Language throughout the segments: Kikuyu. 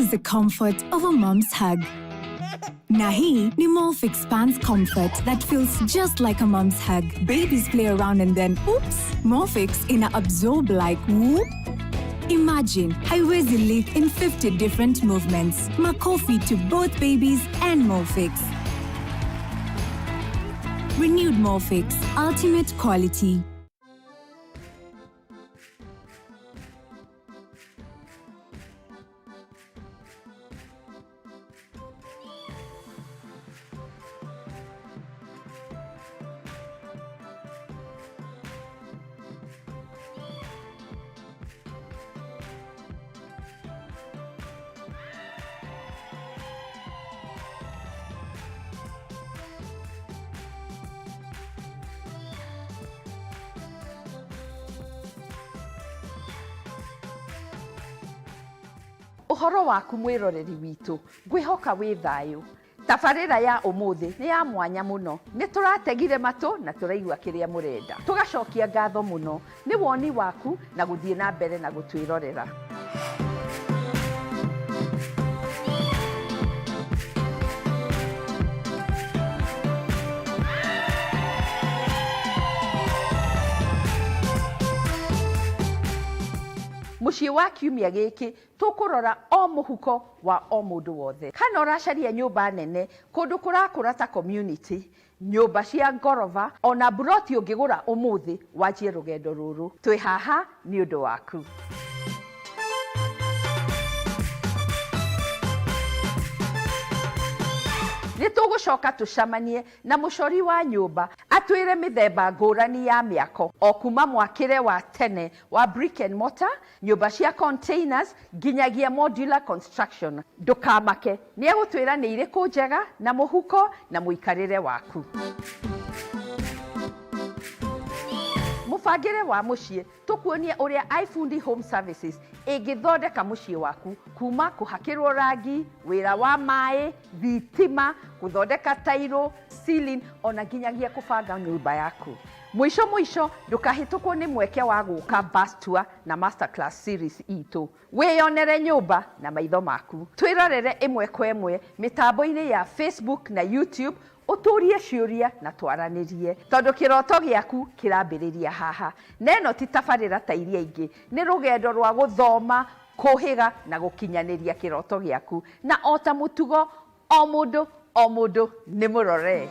is the comfort of a mom's hug. Na hii ni Molfix Pants Comfort that feels just like a mom's hug. Babies play around and then, oops, Molfix ina absorb like whoop. Imagine haiwezi leak in 50 different movements. Makofi to both babies and Molfix. Renewed Molfix, ultimate quality. Ũhoro waku mwĩroreri witũ, ngwĩhoka wĩ thayũ. Tabarĩra ya ũmũthĩ nĩ ya mwanya mũno. Nĩ tũrategire matũ na tũraigua kĩrĩa mũrenda. Tũgacokia ngatho mũno nĩ woni waku na gũthiĩ na mbere na gũtwĩrorera. Mũciĩ wa kiumia gĩkĩ tũkũrora o mũhuko wa o mũndũ wothe. Kana ũracaria nyũmba nene kũndũ kũrakũra ta community, nyũmba cia ngoroba ona mburoti ũngĩgũra ũmũthĩ wanjie rũgendo rũrũ. Twĩ haha nĩ ũndũ waku. Nĩ tũgũcoka tũcamanie na mũcori wa nyũmba atwĩre mĩthemba ngũrani ya mĩako o kuma mwakĩre wa tene wa brick and mortar, nyũmba cia containers nginyagia modular construction. Ndũkamake, nĩ egũtwĩra nĩ irĩkũ njega na mũhuko na mũikarĩre waku. Mũbangĩre wa mũciĩ tũkuonie ũrĩa iFundi Home Services ĩngĩthondeka mũciĩ waku kuma kũhakĩrwo rangi, wĩra wa maĩ, thitima, gũthondeka tairo, ceiling ona nginyagia kũbanga nyũmba yaku. Mũico mũico ndũkahĩtũkwo nĩ mweke wa gũka bus tour na masterclass series itũ. Wĩyonere nyũmba na maitho maku. Twĩrorere ĩmwe kwa ĩmwe mĩtambo-inĩ ya Facebook na YouTube, ũtũrie ciũria na twaranĩrie, tondũ kĩroto gĩaku kĩrambĩrĩria haha. Na ĩno ti tabarĩra ta iria ingĩ, nĩ rũgendo rwa gũthoma, kũhĩga na gũkinyanĩria kĩroto gĩaku. Na o ta mũtugo, o mũndũ o mũndũ nĩ mũrore.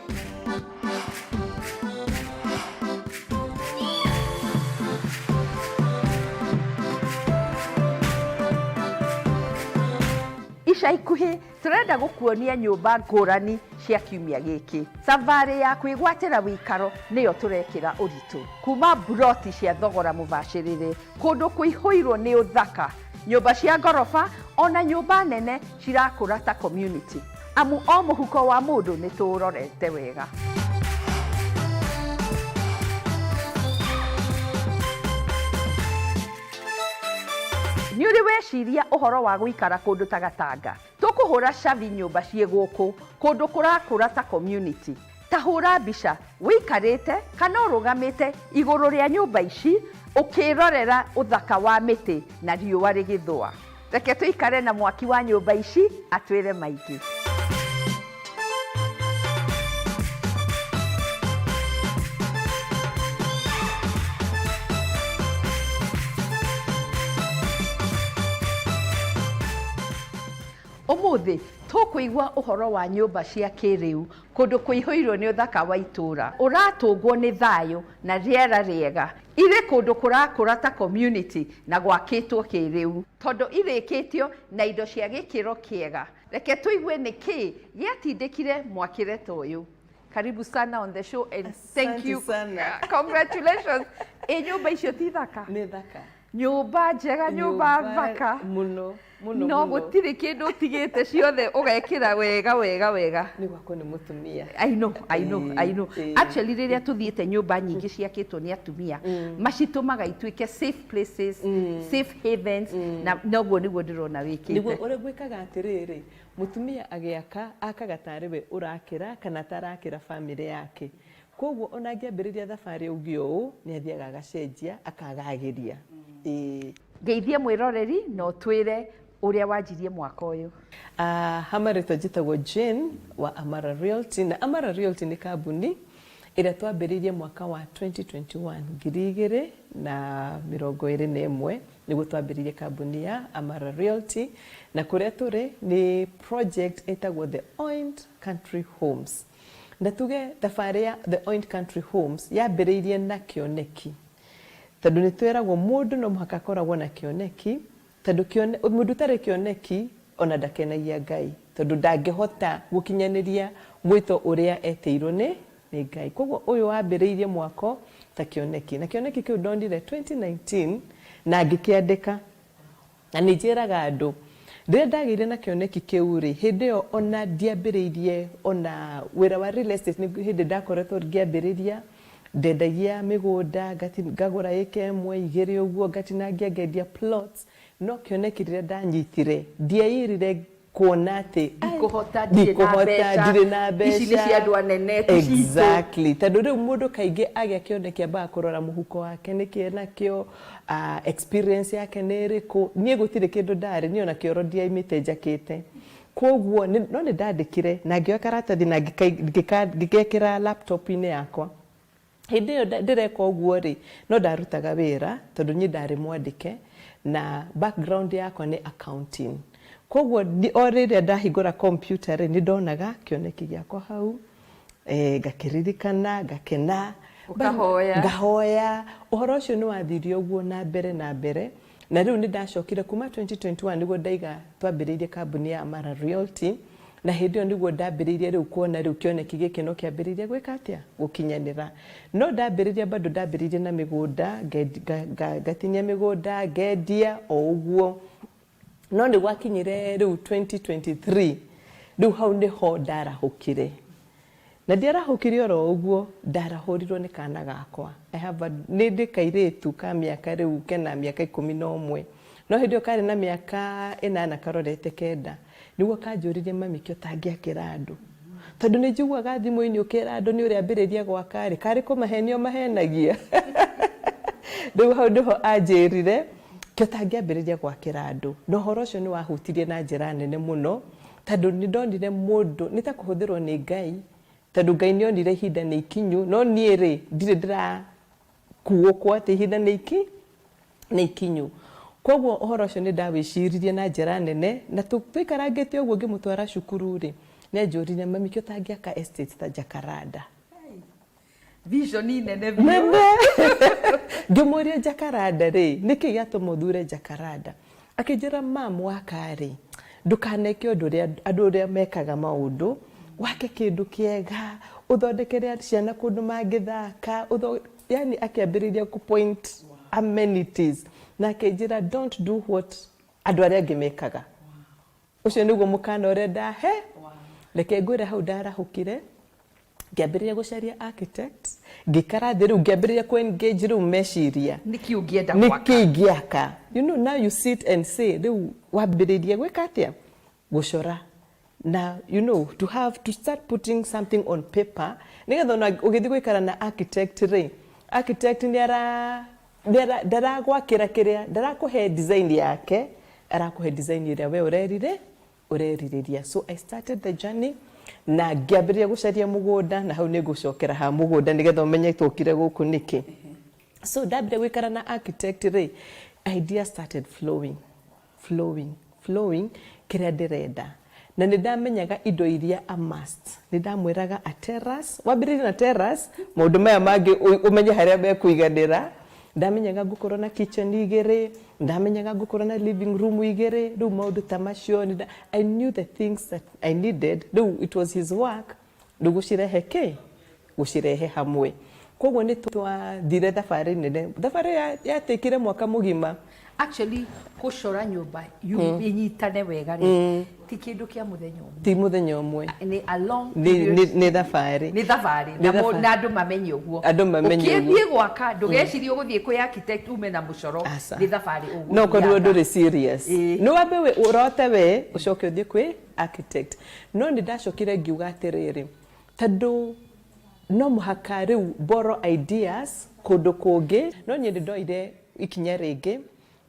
Ica ikuhĩ tũrenda gũkuonia nyũmba ngũrani cia kiumia gĩkĩ. Thabarĩ ya kwĩgwatĩra wĩikaro nĩyo tũrekĩra ũritũ. Kuma mburoti cia thogora mũbacĩrĩre, kũndũ kũihũirwo nĩ ũthaka, nyũmba cia ngoroba ona nyũmba nene cirakũra ta community. Amu o mũhuko wa mũndũ nĩ tũũrorete wega. Nĩ ũrĩ weciria ũhoro wa gũikara kũndũ ta Gatanga? Tũkũhũra cabi nyũmba ciĩ gũkũ kũndũ kũrakũra ta community. Ta hũra mbica wĩikarĩte kana ũrũgamĩte igũrũ rĩa nyũmba ici ũkĩrorera ũthaka wa mĩtĩ na riũa rĩgĩthũa. Reke tũikare na mwaki wa nyũmba ici atwĩre maingĩ. Ũmũthĩ tũkũigua ũhoro wa nyũmba cia kĩrĩu kũndũ kũihũirwo nĩ ũthaka wa itũũra ũratũngwo nĩ thayũ na rĩera rĩega, irĩ kũndũ kũrakũra ta community na gwakĩtwo kĩrĩu tondũ irĩkĩtio na indo cia gĩkĩro kĩega. Reke tũigue nĩ kĩĩ gĩatindĩkire mwakĩre ta ũyũ. Karibu sana on the show and thank Asante you. sana. Congratulations. Ĩ nyũmba icio ti thaka? Nĩ thaka. Nyũmba njega, nyũmba thaka. Mũno, mũno, No mũno. gũtirĩ kĩndũ ũtigĩte, ciothe ũgekĩra wega wega wega. Nĩ gwakwo nĩ mũtumia. I know, I know, I know. Actually rĩrĩa tũthiĩte nyũmba nyingĩ ciakĩtwo nĩ atumia, macitũmaga ituĩke safe places, safe havens, na noguo nĩguo ndĩrona Nĩguo wĩkĩte. ũrĩa gwĩkaga atĩrĩrĩ, mũtumia agĩaka akaga tarĩ we ũrakĩra kana tarakĩra bamĩrĩ yake. Koguo ona angĩambĩrĩria thabarĩ auge ũũ, nĩ athiaga agacenjia akagagĩria. Ĩĩ. Ngeithie mwĩroreri na ũtwĩre Ũrĩa wanjirie mwaka ũyũ. Ha marĩtwa njĩtagwo Jane wa Amara Realty, na Amara Realty nĩ kambuni ĩrĩa twambĩrĩirie mwaka wa 2021, 2021, nĩguo twambĩrĩirie kambuni ya Amara Realty, na kũrĩa tũrĩ nĩ project ĩtagwo The Oint Country Homes. Na tuge thabarĩ ya The Oint Country Homes yambĩrĩirie na kĩoneki, tondũ nĩ twĩragwo mũndũ no mũhaka akoragwo na kĩoneki, tondũ mũndũ ũtarĩ kĩoneki ona ndakenagia Ngai, tondũ ndangĩhota gũkinyanĩria mwĩto ũrĩa etĩirwo nĩ Ngai. Koguo ũyũ wambĩrĩirie mwako ta kĩoneki, na kĩoneki kĩu ndonire 2019 na ngĩkĩandĩka. Na nĩ njĩraga andũ, rĩrĩa ndagĩire na kĩoneki kĩu rĩ, hĩndĩ ĩyo ona ndiambĩrĩirie ona wĩra wa real estate, nĩ hĩndĩ ndakoretwo ngĩambĩrĩria. Ndendagia mĩgũnda, ngagũra ĩka 1, 2 ũguo, ngatinangia, ngendia plots. No kĩoneki rĩrĩa ndanyitire, ndieirire kuona atĩ ndikũhota, ndirĩ na ndikũhota, mbeca, ndirĩ na mbeca, ici nĩ cia andũ anene, ti citũ. Exactly, tondũ rĩu mũndũ kaingĩ agĩa kĩoneki ambaga kũrora mũhuko wake nĩkĩ enakĩo, experience yake nĩ ĩrĩkũ. Niĩ gũtirĩ kĩndũ ndarĩ, niĩ ona kĩoro ndiaimĩte njakĩte. Koguo no nĩ ndandĩkire na ngĩoya karatathi na ngĩgekĩra laptop-inĩ yakwa. Hĩndĩ ĩyo ndĩreka ũguo rĩ, no ndarutaga wĩra, tondũ niĩ ndarĩ mwandĩke na background yakwa nĩ accounting. Koguo o rĩrĩa ndahingũra computer rĩ, nĩ ndonaga kĩoneki gĩakwa hau, ngakĩririkana, ngakena. Ũkahoya. Ngahoya. Ũhoro ũcio nĩ wathire ũguo na mbere na mbere, na rĩu nĩ ndacokire kuma 2021 nĩguo ndaiga twambĩrĩirie kambuni ya Amara Realty, na hĩndĩ ĩyo nĩguo ndambĩrĩirie rĩu kuona rĩu kĩoneki gĩkĩ no kĩambĩrĩirie gwĩka atĩa, gũkinyanĩra. No ndambĩrĩria bado ndambĩrĩirie na mĩgũnda, ngatinia mĩgũnda, ngendia o ũguo. No nĩ gwakinyire rĩu 2023, rĩu hau nĩho ndarahũkire. Na ndiarahũkire oro ũguo, ndarahũrirwo nĩ kana gakwa. I have a, nĩ ndĩ kairĩtu ka mĩaka rĩu kena mĩaka 11. No hĩndĩ ĩyo karĩ na mĩaka 8 karorete 9. Nĩguo kanjũririe, "Mami, kĩ ũtangĩakĩra andũ? Tondũ nĩ njiguaga thimũ-inĩ ũkĩra andũ nĩ ũrĩambĩrĩria gwaka rĩ, karĩ kũmahenio mahenagia." Rĩu hau nĩho anjĩrire, kĩ ũtangĩambĩrĩria gwakĩra andũ? Na ũhoro ũcio nĩ wahutirie na njĩra nene mũno, tondũ nĩ ndonire mũndũ nĩ ta kũhũthĩrwo nĩ Ngai, tondũ Ngai nĩ onire ihinda nĩ ikinyu, no niĩ rĩ, ndirĩ ndĩrakuũkwo atĩ ihinda nĩ ikinyu. Koguo ũhoro ũcio nĩ ndawĩciririe na njĩra nene, na tũikarangĩte ũguo ngĩmũtwara cukuru rĩ, nĩ anjũririe, "Mami, kĩ ũtangĩaka estate ta Jacaranda?" Vision nene biũ. Nene. Ngĩmũria, "Jacaranda rĩ, nĩkĩ gĩatũma ũthure Jacaranda?" Akĩnjĩra, "Mam, waka rĩ, ndũkaneke ũndũ ũrĩa andũ ũrĩa mekaga maũndũ, wake kĩndũ kĩega, ũthondekere ciana kũndũ mangĩthaka." Yani akĩambĩrĩria kũ point amenities, na akĩnjĩra, "Don't do what andũ arĩa angĩ mekaga." Ũcio nĩguo mũkana ũrĩa ndahe. Reke ngwĩre, hau ndarahũkire, ngĩambĩrĩria gũcaria architect, ngĩikara thĩ rĩu ngĩambĩrĩria kũ engage rĩu meciria. Nĩkĩ ũngĩenda gwaka? Nĩkĩ ingĩaka. You know, now you sit and say, rĩu wambĩrĩrie gwĩka atĩa, gũcora, na you know, to have to start putting something on paper, nĩgetha ona ũgĩthiĩ gũikara na architect rĩ, architect nĩ ara ndaragwakĩra kĩrĩa, ndarakũhe design yake, arakũhe design ĩrĩa we ũrerire ũrerirĩria. So I started the journey na ngĩambĩrĩria gũcaria mũgũnda, na hau nĩ ngũcokera ha mũgũnda nĩgetha ũmenye twokire gũkũ nĩkĩ. So ndambire gũikara na architect rĩ, idea started flowing, flowing, flowing, kĩrĩa ndĩrenda, na nĩ ndamenyaga indo iria a must. Nĩ ndamwĩraga a terrace, wambĩrĩrie na terrace, maũndũ maya mangĩ ũmenye harĩa mekũiganĩra. Ndamenyaga ngũkorwo na kitchen igĩrĩ, ndamenyaga ngũkorwo na living room igĩrĩ, rĩu maũndũ ta macio I knew the things that I needed. Rĩu it was his work rĩu gũcirehe kĩ gũcirehe hamwe. Koguo nĩ twathire thabarĩ nene, thabarĩ yatĩkire mwaka mũgima. Actually, gũcora nyũmba ĩnyitane wega rĩ, ti kĩndũ kĩa mũthenya ũmwe. Ti mũthenya ũmwe. Nĩ a long nĩ period. Nĩ thabarĩ. Nĩ thabarĩ. Nĩ Na thabarĩ. Na andũ mamenye ũguo. Andũ mamenye ũguo. Ũkĩthiĩ gwaka, ndũgecirie ũgũthiĩ kwĩ architect ume na mũcoro. Aca. Nĩ thabarĩ no ũkorirwo ũgũthiaga. Ndũrĩ serious. Nĩ wambe ũrote we, ũcoke ũthiĩ kwĩ architect. No nĩ ndacokire ngiuga atĩrĩrĩ, tondũ no mũhaka rĩu borrow ideas kũndũ kũngĩ. No niĩ nĩ ndoire ikinya rĩngĩ,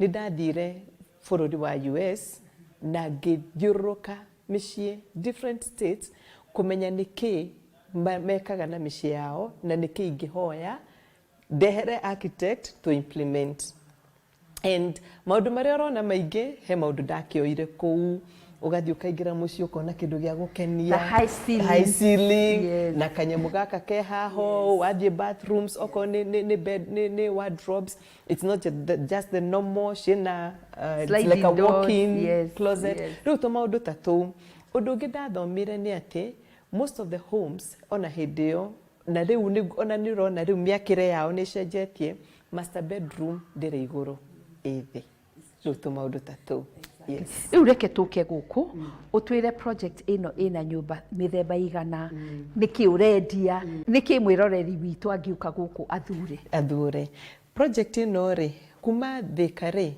nĩ ndathire bũrũri wa US. Na ngĩthiũrũrũka mĩciĩ different states kũmenya nĩkĩ mekaga na mĩciĩ yao na nĩkĩ ingĩhoya ndehere architect to implement. And maũndũ marĩa ũrona maingĩ, he maũndũ ndakĩoire kũu. Ũgathiĩ ũkaingĩra mũciĩ, ũkona kĩndũ gĩa gũkenia. The high ceiling. High ceiling. Yes. Na kanyamũ gaka ke haho. Wathiĩ bathrooms, okorwo nĩ bed, nĩ wardrobes, it's not just the normal ciĩna, it's sliding like a doors, walk-in closet. Rĩu tũmaũndũ ta tũu. Ũndũ ũngĩ ndathomire nĩ atĩ most of the homes, ona hĩndĩ ĩyo na rĩu ona nĩ ũrona rĩu mĩakĩre yao nĩ ĩcenjetie, master bedroom ndĩrĩ igũrũ, ĩ thĩ. Rĩu tũmaũndũ ta tũu, yes. Rĩu reke tũke gũkũ, ũtwĩre project ĩno ĩna nyũmba mĩthemba igana, nĩkĩ ũrendia, nĩkĩ mwĩroreri witũ angĩũka gũkũ athure. Athure project ĩno rĩ, kuma Thĩka rĩ,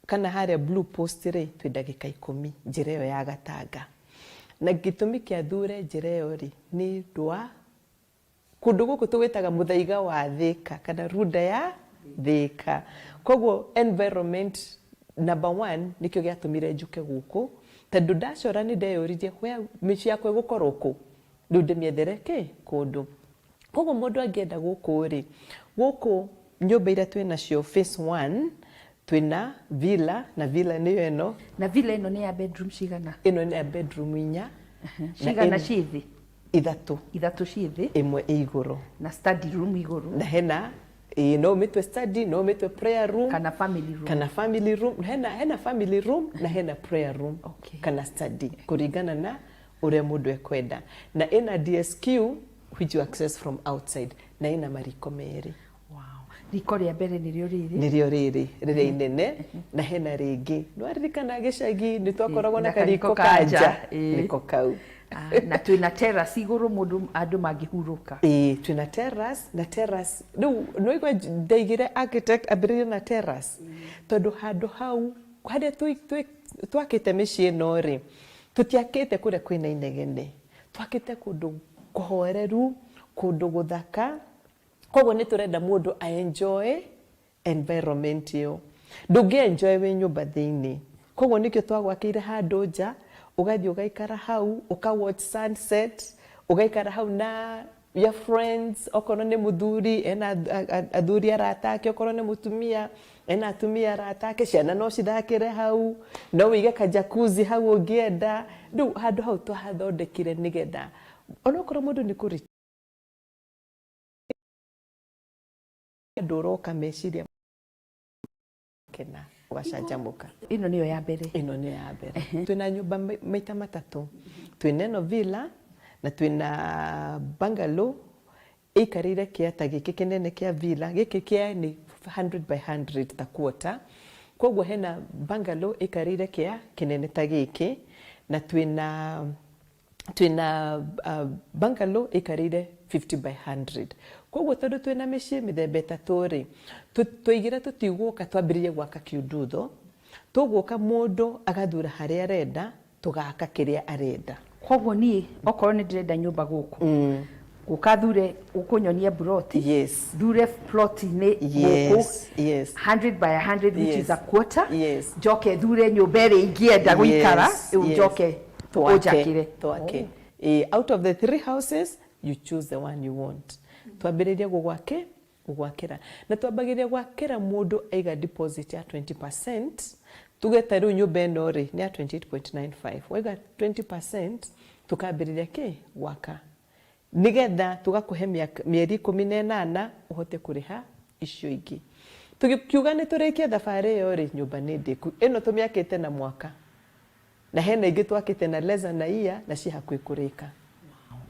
kana harĩa Blue Post rĩ, twĩ ndagĩka 10 njĩra ĩyo ya Gatanga. Na gĩtũmi kĩa thure njĩra ĩyo rĩ, nĩ ũndũ wa kũndũ gũkũ tũgwĩtaga mũthaiga wa Thĩka kana runda ya Thĩka. Koguo environment number one nĩkĩo gĩatũmire njũke gũkũ, tondũ ndacora nĩ ndeyũririe where mĩciĩ yakwa ĩgũkorwo kũ, rĩu ndĩmĩethere kĩ kũndũ. Koguo mũndũ angĩenda gũkũ rĩ, gũkũ nyũmba iria twĩ nacio, phase one twĩna villa, na villa nĩyo ĩno. Na villa ĩno nĩ ya bedroom cigana? Ĩno nĩ ya bedroom 4. Na Cigana ciĩ thĩ? 3. 3 ciĩ thĩ. 1 ĩ igũrũ. Na study room igũrũ. Na hena, ĩĩ, no ũmĩtue study, no ũmĩtue prayer room. Kana family room. Kana family room. Hena family room na hena prayer room. Kana study, kũringana na ũrĩa mũndũ ekwenda. Na ĩna DSQ which you access from outside, na ĩna mariko merĩ. Wow. Riko rĩa mbere nĩrĩo rĩrĩ. Nĩrĩo rĩrĩ, rĩrĩa inene, na hena rĩngĩ. Nĩwaririkana gĩcagi nĩ twakoragwo na Na kariko kariko ka ka nja. nja. Nĩko kau. Na twĩna terrace igũrũ mũndũ andũ mangĩhurũka. Ĩĩ, twĩna terrace, na terrace rĩu nĩwaigua ndaigire architect ambĩrĩrie na terrace. Tondũ handũ hau harĩa twakĩte mĩciĩ ĩno rĩ, tũtiakĩte kũrĩa kwĩna inegene. Twakĩte kũndũ kũhoreru, kũndũ gũthaka. Koguo nĩ tũrenda mũndũ a enjoy environment ĩyo. Ndũngĩ enjoy wĩ nyũmba thĩinĩ. Koguo nĩkĩo twagwakĩire handũ nja, ũgathiĩ ũgaikara hau, ũka watch sunset, ũgaikara hau na your friends, okorwo nĩ mũthuri, ena athuri arata ake, okorwo nĩ mũtumia, ena atumia arata ake, ciana no cithakĩre hau, no wĩige ka jacuzzi hau ũngĩenda. Rĩu handũ hau twahathondekire nĩgetha onokorwo mũndũ nĩ kũrĩ andũ ũroka meciria kena ũgacanjamũka. Ĩno nĩyo ya mbere. Ĩno nĩyo ya mbere. Twĩna nyũmba maita matatũ. Twĩna ĩno villa na twĩna bungalow ĩikarĩire kĩata gĩkĩ kĩnene kĩa villa. Gĩkĩ kĩa nĩ 100 by 100 ta quarter. Koguo hena bungalow ĩikarĩire kĩa kĩnene ta gĩkĩ, na twĩna bungalow ĩikarĩire 50 by 100. Koguo tondũ twĩna mĩciĩ mĩthemba ĩtatũ rĩ, twaigire tũtigũka twambĩrĩrie gwaka kiundutho, tũgũka mũndũ agathura harĩa arenda, tũgaka kĩrĩa arenda. Koguo niĩ okorwo nĩ ndĩrenda nyũmba gũkũ, gũka thure ũkũnyonia plot, thure plot-inĩ gũkũ, 100 by 100, which is a quarter, njoke thure nyũmba ĩrĩa ingĩenda gũikara, rĩu njoke ũnjakĩre. Twake. Out of the 3 houses you choose the one you want. Twambĩrĩrie gũgwakĩra. Na twambagĩrĩria gwakĩra mũndũ aiga deposit ya 20%. Tuge ta rĩu nyũmba ĩno rĩ, nĩ ya 28.95. Waiga 20%, tũkambĩrĩria kĩ? Gwaka. Nĩgetha tũgakũhe mĩeri 18 ũhote kũrĩha icio ingĩ. Tũkiuga nĩ tũrĩkie thabarĩ ĩyo rĩ, nyũmba nĩ ndĩku. Ĩno tũmĩakĩte na mwaka. Na hena ingĩ twakĩte na less than a year, na ciĩ hakuhĩ kũrĩka.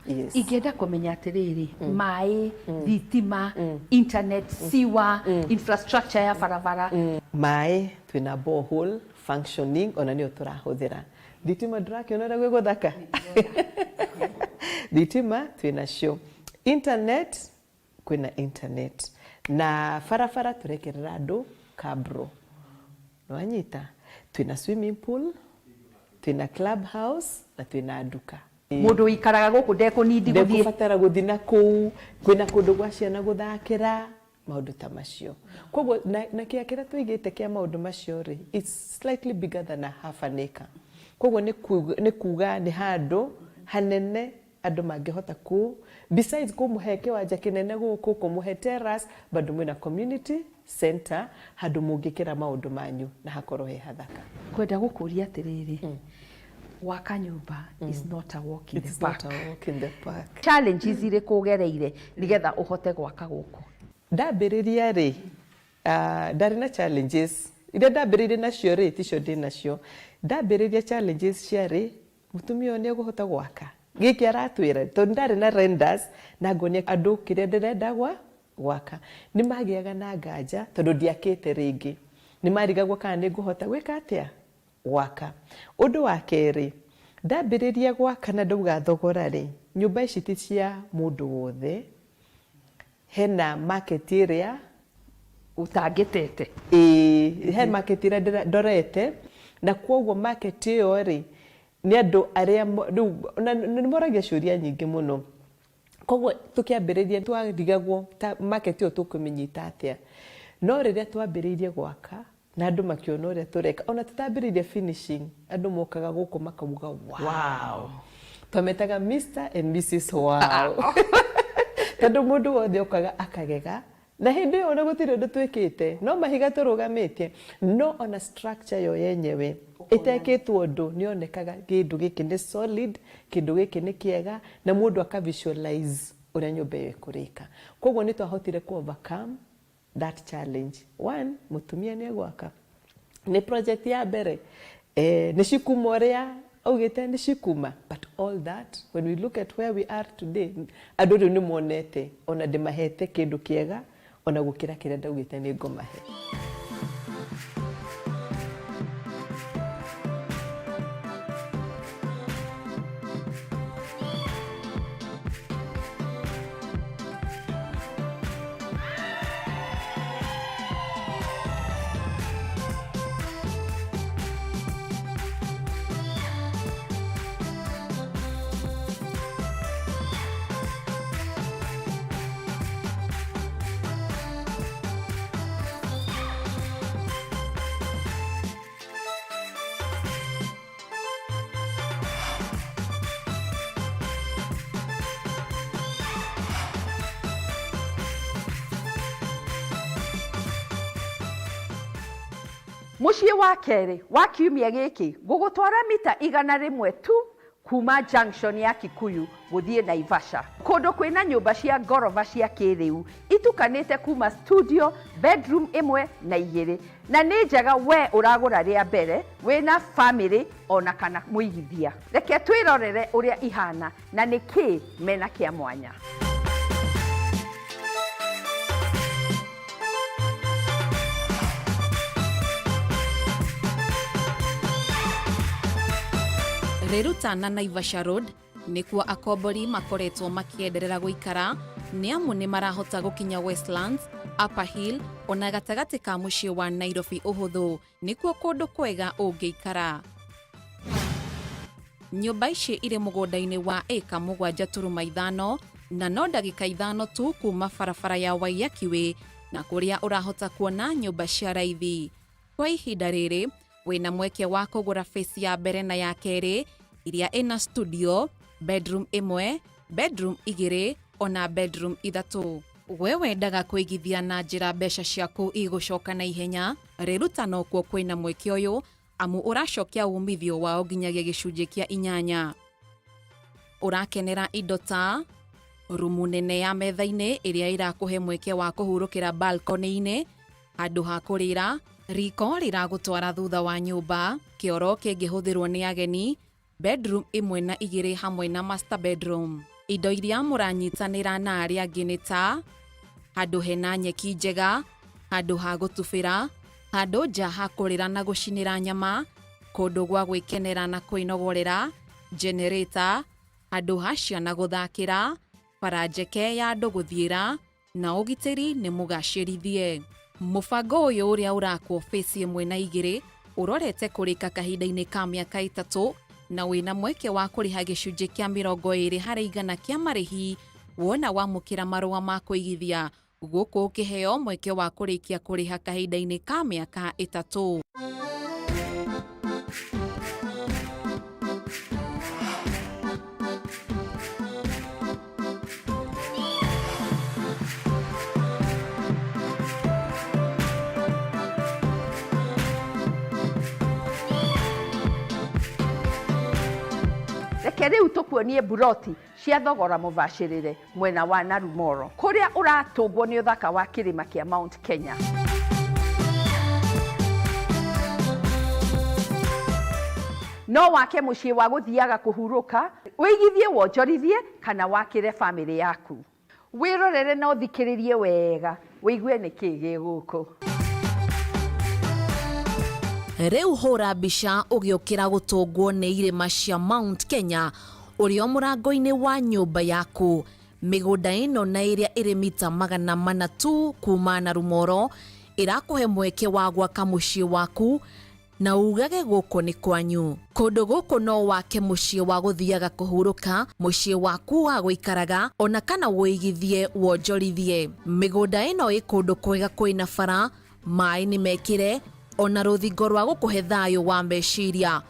Yes. Ingĩenda kũmenya atĩrĩrĩ, maĩ, thitima, internet, sewer, infrastructure ya barabara. Maĩ twĩna borehole functioning, ona nĩyo tũrahũthĩra. Thitima ndũrakĩona ũrĩa gwĩ gũthaka? Thitima twĩnacio. Internet kwĩna internet. Na barabara tũrekerera andũ cabro. Nĩwanyita? Twĩna swimming pool, twĩna club house na twĩna nduka. Mũndũ ũikaraga gũkũ ndekũnindi gũthiĩ. Ndekũbatara gũthiĩ na kũu, kwĩna kũndũ gwa ciana gũthakĩra, maũndũ ta macio. Koguo na kĩrĩa kĩrĩa tũigĩte kĩa maũndũ macio rĩ, it's slightly bigger than a half an acre. Koguo nĩ kuga nĩ handũ hanene andũ mangĩhota ku, besides kũmũhe kĩwanja kĩnene gũkũ, kũmũhe terrace, bado mwĩna community center, handũ mũngĩkĩra maũndũ manyu na hakorwo he hathaka. Ngwenda gũkũria atĩrĩrĩ, gwaka nyũmba is not a walk in the It's park. not a walk in the park. Challenges irĩkũ ũgereire nĩgetha ũhote gwaka gũkũ? Ndambĩrĩria rĩ, ndarĩ na challenges iria ndambĩrĩirie nacio rĩ, ticio ndĩ nacio. Ndambĩrĩria challenges ciarĩ mũtumia ũyũ nĩ egũhota gwaka gĩkĩ aratwĩra, tondũ ndarĩ na renders na ngonia andũ kĩrĩa ndĩrenda gwaka. Nĩ magĩaga na nganja tondũ ndiakĩte rĩngĩ, nĩ marigagwo kana nĩ ngũhota gwĩka atĩa gwaka. Ũndũ wa kerĩ, ndambĩrĩria gwaka na ndauga thogora rĩ, nyũmba ici ti cia mũndũ wothe. Hena market ĩrĩa ũtangĩtete. Ĩĩ, he market ĩrĩa ndorete, na kwoguo market ĩyo rĩ, nĩ andũ arĩa rĩu na nĩ moragia ciũria nyingĩ mũno. Koguo tũkĩambĩrĩria twarigagwo ta market ĩyo tũkũmĩnyita atĩa. No rĩrĩa twambĩrĩirie gwaka na andũ makĩona ũrĩa tũreka, ona tũtambĩrĩirie finishing, andũ mokaga gũkũ makauga wow. Twametaga Mr and Mrs Wow. Tondũ mũndũ wothe okaga akagega, na hĩndĩ ĩyo ona gũtirĩ ũndũ twĩkĩte, no mahiga tũrũgamĩtie, no ona structure yo yenyewe ĩtekĩtwo ũndũ nĩ yonekaga kĩndũ gĩkĩ nĩ solid, kĩndũ gĩkĩ nĩ kĩega, na mũndũ aka visualize ũrĩa nyũmba ĩyo ĩkũrĩka. Koguo nĩ twahotire ku overcome that challenge. One, mũtumia nĩ egwaka, nĩ project ya mbere, nĩ cikuma ũrĩa augĩte nĩ cikuma, but all that, when we look at where we are today, andũ rĩu nĩ monete ona ndĩmahete kĩndũ kĩega ona gũkĩra kĩrĩa ndaugĩte nĩ ngũmahe. Mũciĩ wa kerĩ wa kiumia gĩkĩ ngũgũtwara mita 100 tu kuma junction ya Kikuyu gũthiĩ Naivasha, kũndũ kwĩna nyũmba cia ngoroba cia kĩrĩu itukanĩte kuma studio, bedroom 1 na 2, na nĩ njega we ũragũra rĩa mbere wĩna family ona kana mũigithia. Reke twĩrorere ũrĩa ihana na nĩ kĩ mena kĩa mwanya. Riruta na Naivasha Road nĩkuo akombori makoretwo makĩenderera gũikara, nĩ amu nĩ marahota gũkinya Westlands, Upper Hill ona gatagatĩ ka mũciĩ wa Nairobi ũhũthũ, nĩkuo kũndũ kwega ũngĩikara. Nyũmba ici irĩ mũgũnda-inĩ wa ĩka 7.5 na no ndagĩka 5 tu kuma barabara ya Waiyaki Way, na kũrĩa ũrahota kuona nyũmba cia raithi. Kwa ihinda rĩrĩ wĩna mweke wa kũgũra phase ya mbere na ya kerĩ iria ĩna studio, bedroom 1, bedroom 2 ona bedroom 3. We wendaga kũigithia na njĩra mbeca ciaku igũcoka na ihenya, Riruta nokuo kwĩna mweke ũyũ, amu ũracokia umithio wao nginyagia gĩcunjĩ kĩa 8. Ũrakenera indo ta rumu nene ya metha-inĩ ĩrĩa ĩrakũhe mweke wa kũhurũkĩra balcony-inĩ, handũ ha kũrĩra, riko rĩragũtwara thutha wa nyũmba, kĩoro kĩngĩhũthĩrwo nĩ ageni, bedroom 1 na 2 hamwe na master bedroom. Indo iria mũranyitanĩra na arĩa angĩ nĩ ta handũ hena nyeki njega, handũ ha gũtubĩra, handũ nja ha kũrĩra na gũcinĩra nyama, kũndũ gwa gwĩkenera na kwĩnogorera, generator, handũ ha ciana gũthakĩra, bara njeke ya andũ gũthiĩra, na ũgitĩri nĩ mũgacĩrithie. Mũbango ũyũ ũrĩa ũrakwo phase 1 na 2 ũrorete kũrĩka kahinda-inĩ ka mĩaka 3 na wĩna mweke wa kũrĩha gĩcunjĩ kĩa 20% kĩa marĩhi wona wamũkĩra marũa ma kũigithia, gũkũ ũkĩheo mweke wa kũrĩkia kũrĩha kahinda-inĩ ka mĩaka 3. Reke rĩu tũkuonie mburoti cia thogora mũbacĩrĩre mwena wa Narumoro, kũrĩa ũratũngwo nĩ ũthaka wa kĩrĩma kĩa Mount Kenya. No wake mũciĩ wa gũthiaga kũhurũka, wĩigithie wonjorithie kana wakĩre bamĩrĩ yaku. Wĩrorere na ũthikĩrĩrie wega wĩigue nĩkĩĩ gĩ gũkũ. Rĩu hũra mbica ũgĩũkĩra gũtũngwo nĩ irĩma cia Mount Kenya ũrĩ o mũrango-inĩ wa nyũmba yaku. Mĩgũnda ĩno na ĩrĩa ĩrĩ mita 400 tu kuma Narumoro ĩrakũhe mweke wa gwaka mũciĩ waku na ugage gũkũ nĩ kwanyu. Kũndũ gũkũ no wake mũciĩ wa gũthiaga kũhurũka, mũciĩ waku wa gũikaraga ona kana wũigithie wonjorithie. Mĩgũnda ĩno ĩ kũndũ kwega kwĩna bara, maĩ nĩ mekĩre ona rũthingo rwa gũkũhe thayũ wa meciria.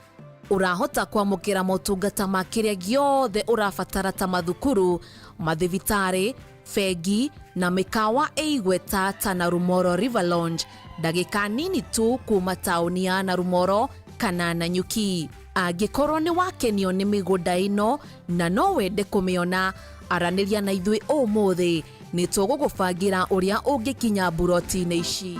Ũrahota kwamũkĩra motungata ma kĩrĩa gĩothe ũrabatara ta mathukuru, mathibitarĩ, bengi na mĩkawa ĩ igweta ta Narumoro River Lounge, ndagĩka nini tu kuma taũni ya Narumoro kana Nanyuki. Angĩkorwo nĩ wakenio nĩ mĩgũnda ĩno na no wende kũmĩona, aranĩria na ithuĩ ũmũthĩ, nĩ tũgũgũbangĩra ũrĩa ũngĩkinya mburoti-inĩ ici.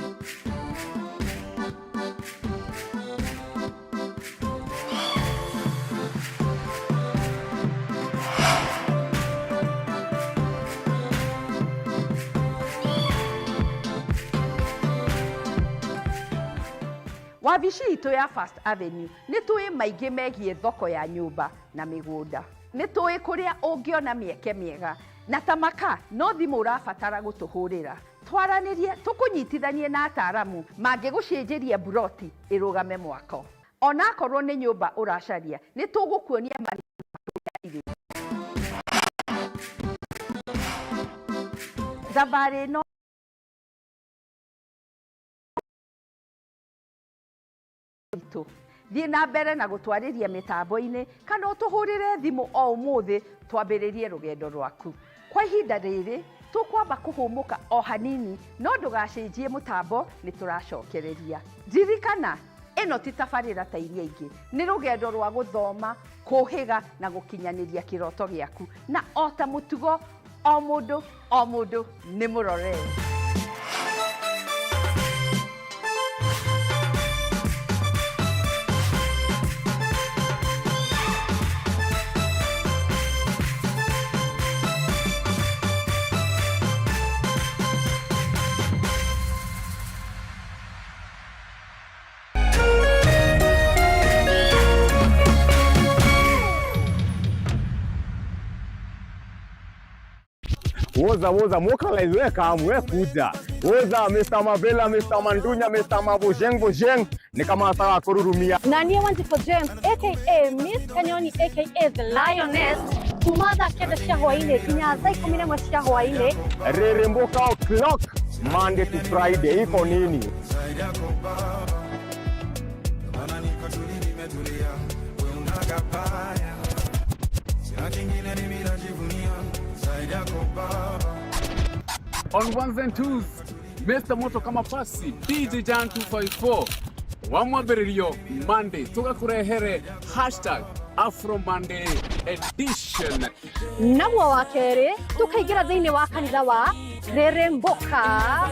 Wabici itũ ya First Avenue nĩ tũĩ maingĩ megiĩ thoko ya nyũmba na mĩgũnda. Nĩ tũĩ kũrĩa ũngĩona mĩeke mĩega na ta maka no thimũ ũrabatara gũtũhũrĩra. Twaranĩrie tũkũnyitithanie na ataaramu mangĩgũcenjeria mburoti ĩrũgame mwako. Onakorwo nĩ nyũmba ũracaria, nĩ tũgũkuonia marĩa irĩ. Thabarĩ ĩno itũ. Thiĩ na mbere na gũtwarĩria mĩtambo-inĩ kana ũtũhũrĩre thimũ o ũmũthĩ twambĩrĩrie rũgendo rwaku. Kwa ihinda rĩrĩ tũkwamba kũhũmũka o hanini, no ndũgacenjie mũtambo, nĩ tũracokereria. Ririkana, ĩno ti tabarĩra ta iria ingĩ, nĩ rũgendo rwa gũthoma, kũhĩga na gũkinyanĩria kĩroto gĩaku. Na o ta mũtugo, o mũndũ o mũndũ nĩ mũrore. Woza woza mokalize, we come, we kuja. Woza Mr. Mavela, Mr. Mandunya, Mr. Mabojeng Bojeng, ni kama sawa kururumia. Nanie Wanjiko James aka Miss Kanyoni aka The Lioness kuma thaa 9 cia hwainĩ nginya thaa 11 cia hwainĩ. Reremboka o'clock Monday to Friday, iko nini? On ones and twos, Mr. Moto kama pasi DJ Jan 254 wa mwambĩrĩrio Monday tũgakũrehere hashtag Afro Monday edition. Naguo wa kerĩ tũkaingĩra thĩinĩ wa kanitha wa Reremboka.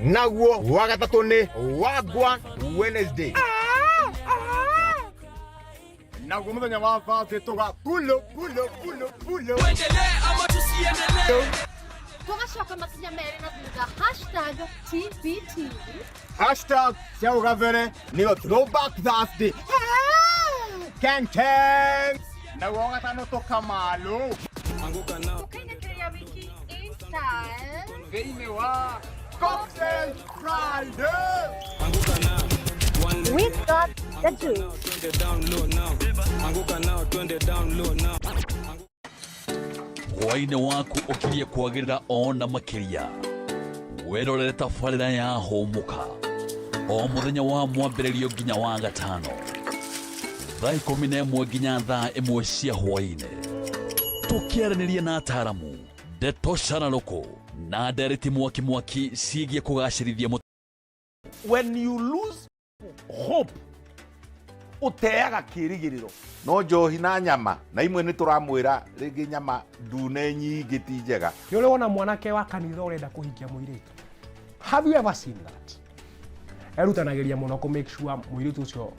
Naguo wa gatatũ nĩ Wagwan Wednesday. Naguo mũthenya wa Thursday tũga pulo pulo pulo pulo. Tũgacoka makinya merĩ na thutha hashtag TBT. Hashtag cia ũgabere nĩyo Throwback Thursday. Keng keng. Naguo wa gatano tũkamalo. Tũkainĩkĩria wiki in style. Thĩinĩ wa Cocktail Friday. We got the juice. Hwaĩ-inĩ waku ũkirie kwagĩrĩra ona makĩria. Wĩrorere tabarĩra ya Hũmũka o mũthenya wa mwambĩrĩrio nginya wa gatano thaa 11 nginya thaa 1 cia hwaĩ-inĩ, tũkĩaranĩria na ataaramu, ndeto cararũkũ na ndereti mwaki mwaki ciĩgiĩ kũgacĩrithia When you lose hope Ũteaga kĩĩrĩgĩrĩro. No njohi na nyama na imwe nĩ tũramwĩra rĩngĩ nyama ndune nyingĩ ti njega. Nĩ ũrĩ wona mwanake wa kanitha ũrenda kũhikia mũirĩtu? Have you ever seen that? Erutanagĩria mũno kũ make sure mũirĩtu ũcio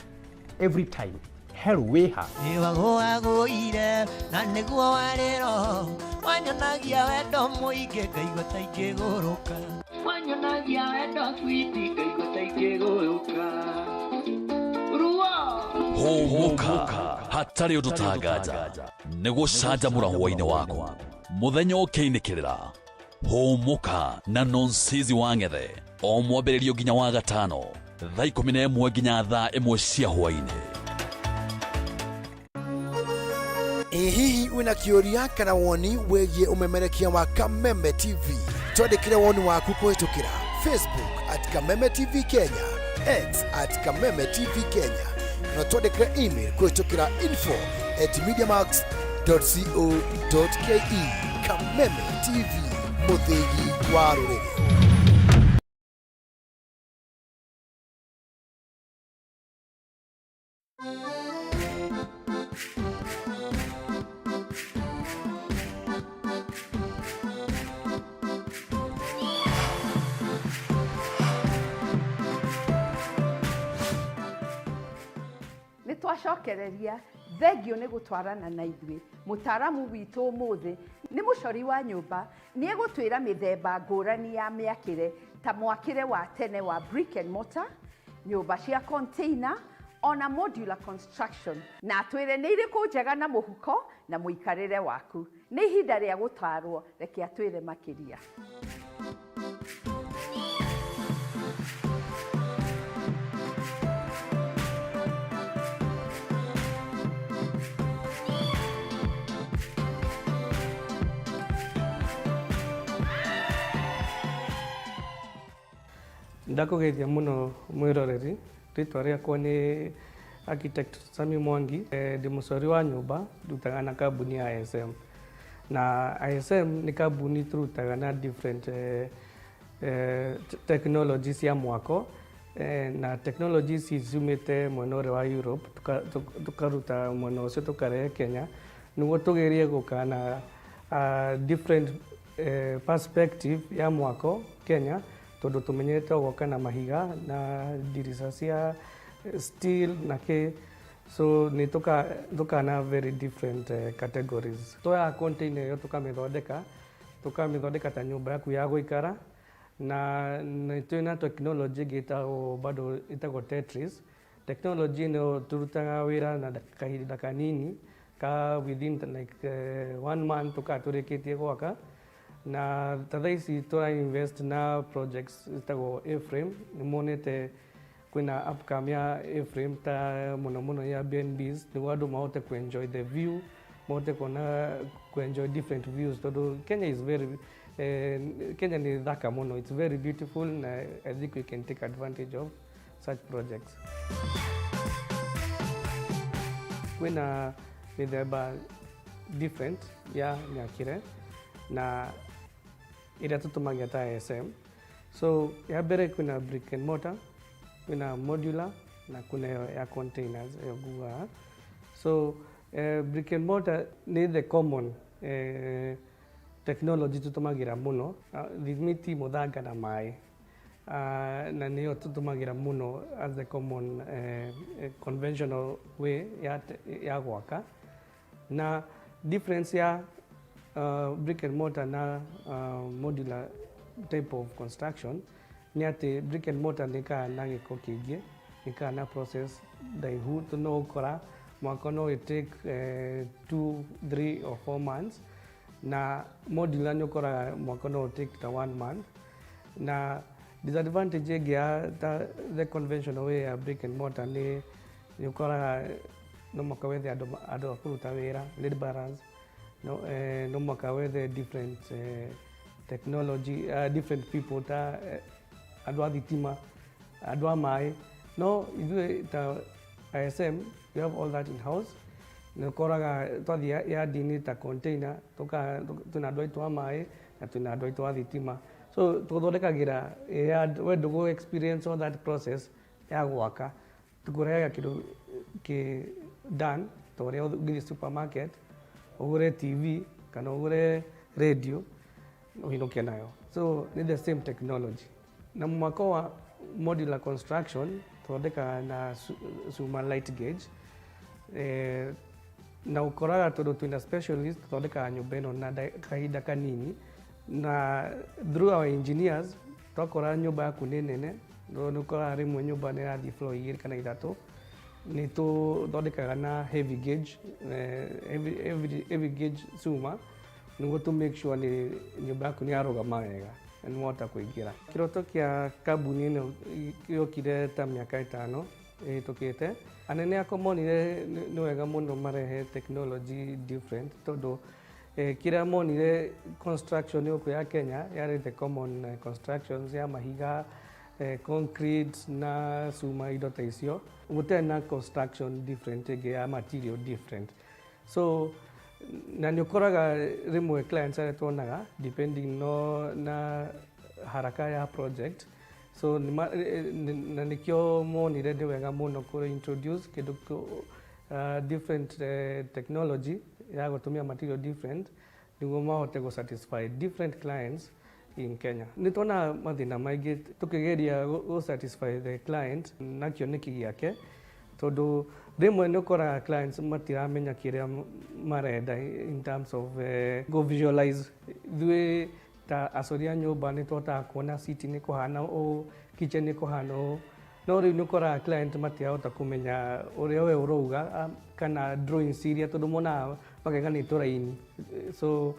every time hello wĩha. Nĩwagũagũire na nĩguo warĩ roho wanyonagia wendo mũingĩ ngaigua ta ingĩgũrũka wanyonagia wendo switi ngaigua ta ingĩgũrũka ruo. Hũmũka hatarĩ ũndũ tanganja nĩ gũcanjamũra hwainĩ waku mũthenya ũkĩinĩkĩrĩra. Hũmũka na Nonsizi wa Ng'ethe o mwambĩrĩrio nginya wa gatano thaa 11 nginya thaa 1 cia hwainĩ. Ĩ hihi wĩna kĩũria kana woni wĩgiĩ ũmemerekia wa Kameme TV? Twandĩkĩre woni waku kũhĩtũkĩra Facebook @KamemeTV Kenya, X @KamemeTV Kenya, na twandĩkĩre email kũhĩtũkĩra info@mediamax.co.ke. Kameme TV, mũthĩgi wa rũrĩrĩ. Nĩ twacokereria, thengio nĩ gũtwarana na ithuĩ. Mũtaaramu witũ ũmũthĩ nĩ mũcori wa nyũmba. Nĩ egũtwĩra mĩthemba ngũrani ya mĩakĩre ta mwakĩre wa tene wa brick and mortar, nyũmba cia container, ona modular construction, na atwĩre nĩ irĩkũ njega na mũhuko na mũikarĩre waku. Nĩ ihinda rĩa gũtarwo, reke atwĩre makĩria. Ndakũgeithia mũno mwĩroreri, rĩtwa rĩakwa nĩ architect Sami Mwangi. Ndĩ mũcori wa nyũmba, ndutaga na kambuni ya ISM, na ISM nĩ kambuni tũrutaga na different technology cia mwako, na technology ici ciumĩte mwena ũrĩa wa Europe, tũkaruta mwena ũcio tũkarehe Kenya nĩguo tũgerie gũka na different perspective ya mwako Kenya, tondũ tũmenyerete o gwaka na mahiga na ndirica cia steel na kĩ. So nĩ tũkana very different categories. Tuoyaga container ĩyo tũkamĩthondeka ta nyũmba yaku ya gũikara, na nĩ twĩna technology ĩngĩ ĩtagwo bado ĩtagwo Tetris technology. Ĩno tũrutaga wĩra na kahinda kanini ka within like one month tũkaa tũrĩkĩtie gwaka. Na ta thaa ici tũra invest na projects ĩtagwo A-frame. Nĩ monete kwĩna upcome ya A-frame ta mũno mũno ya Airbnbs, nĩguo andũ mahote ku enjoy the view, mahote kuona ku enjoy different views, tondũ Kenya is very Kenya nĩ thaka mũno, it's very beautiful, na I think we can take advantage of such projects. Kwĩna mĩthemba different ya mĩakĩre na ĩrĩa tũtũmagia ta ISM. So ya mbere kwĩna brick and mortar, kwĩna modular, na kwĩna ĩyo ya containers ĩyo ngugaga. So brick and mortar nĩ the common technology tũtũmagĩra mũno, thimiti, mũthanga na maĩ, na nĩyo tũtũmagĩra mũno as the common conventional way ya gwaka. Na difference ya brick and mortar na modular type of construction nĩ atĩ brick and mortar nĩ ĩkaga na gĩko kĩingĩ, nĩ na process ndaihu, no ũkora mwako no ĩ take 2, 3 or 4 months, na modular nĩ ũkoraga mwako no take ta one month. Na disadvantage ĩngĩ ya ta the conventional way ya brick and mortar nĩ ũkoraga no mũhaka wethe andũ a kũruta wĩra, laborers, no mũhaka wethe different technology, different people ta andũ a thitima, andũ a maĩ. No ithuĩ ta ISM we have all that in house. Nĩ ũkoraga twathiĩ yard-inĩ ta container twĩna andũ aitũ a maĩ na twĩna andũ aitũ a thitima, so tũthondekagĩra yard. We ndũgũ experience all that process ya gwaka, tũkũrehaga kĩndũ kĩ done ta ũrĩa ũngĩthiĩ supermarket ũgũre TV kana ũgũre radio ũinũke nayo. So nĩ the same technology. Na mwako wa modular construction tũthondekaga na cuma light gauge, na ũkoraga tondũ twĩna specialist tũthondekaga nyũmba ĩno na kahinda kanini, na through our engineers twakora nyũmba yaku nĩ nene, nĩ ũkoraga rĩmwe nyũmba nĩ ĩrathiĩ floor igĩrĩ kana ithatũ, nĩ tũthondekaga na heavy gauge, heavy gauge cuma nĩguo tũ make sure nĩ nyũmba yaku nĩ yarũgama wega na nĩ wahota kũingĩra. Kĩroto kĩa kambuni ĩno gĩokire ta mĩaka 5 ĩhĩtũkĩte. Anene akwa monire nĩ wega mũno marehe technology different tondũ kĩrĩa monire construction gũkũ ya Kenya yarĩ the common constructions ya mahiga, concrete na cuma, indo ta icio, gũtarĩ na construction different ĩngĩ ya material different. So na nĩ ũkoraga rĩmwe clients arĩa tuonaga depending no na haraka ya project, so na nĩkĩo monire nĩ wega mũno kũ introduce kĩndũ different technology ya gũtũmĩra material different nĩguo mahote gũ satisfy different clients in Kenya. Nĩ tuonaga mathĩna maingĩ tũkĩgeria gũ satisfy the client na kĩoneki gĩake, tondũ rĩmwe nĩ ũkoraga clients matiramenya kĩrĩa marenda in terms of go visualize. Ithuĩ ta acori a nyũmba nĩ tũhotaga kuona city nĩ kũhana ũũ, kitchen nĩ kũhana ũũ, no rĩu nĩ ũkoraga client matirahota kũmenya ũrĩa we ũrauga kana drawings iria, tondũ monaga makaiga nĩ tũraini. So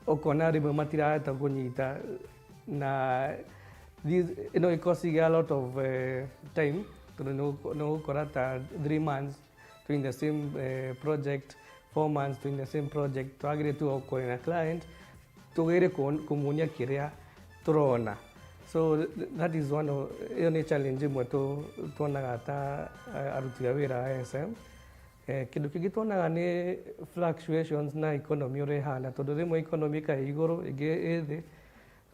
ũkona rĩmwe matirahota kũnyita, na ĩno ĩcosting a lot of time, tondũ nĩ ũgũkora ta 3 months doing the same project, 4 months doing the same project. Twagĩrĩire tu gũkorwo na client tũgerie kũmuonia kĩrĩa tũrona. So that is one of, ĩyo nĩ challenge ĩmwe tuonaga ta aruti a wĩra a SM. Kĩndũ kĩngĩ tuonaga nĩ fluctuations na economy ũrĩa ĩhana, tondũ rĩmwe economy ĩkaĩ igũrũ, ĩngĩ ĩ thĩ.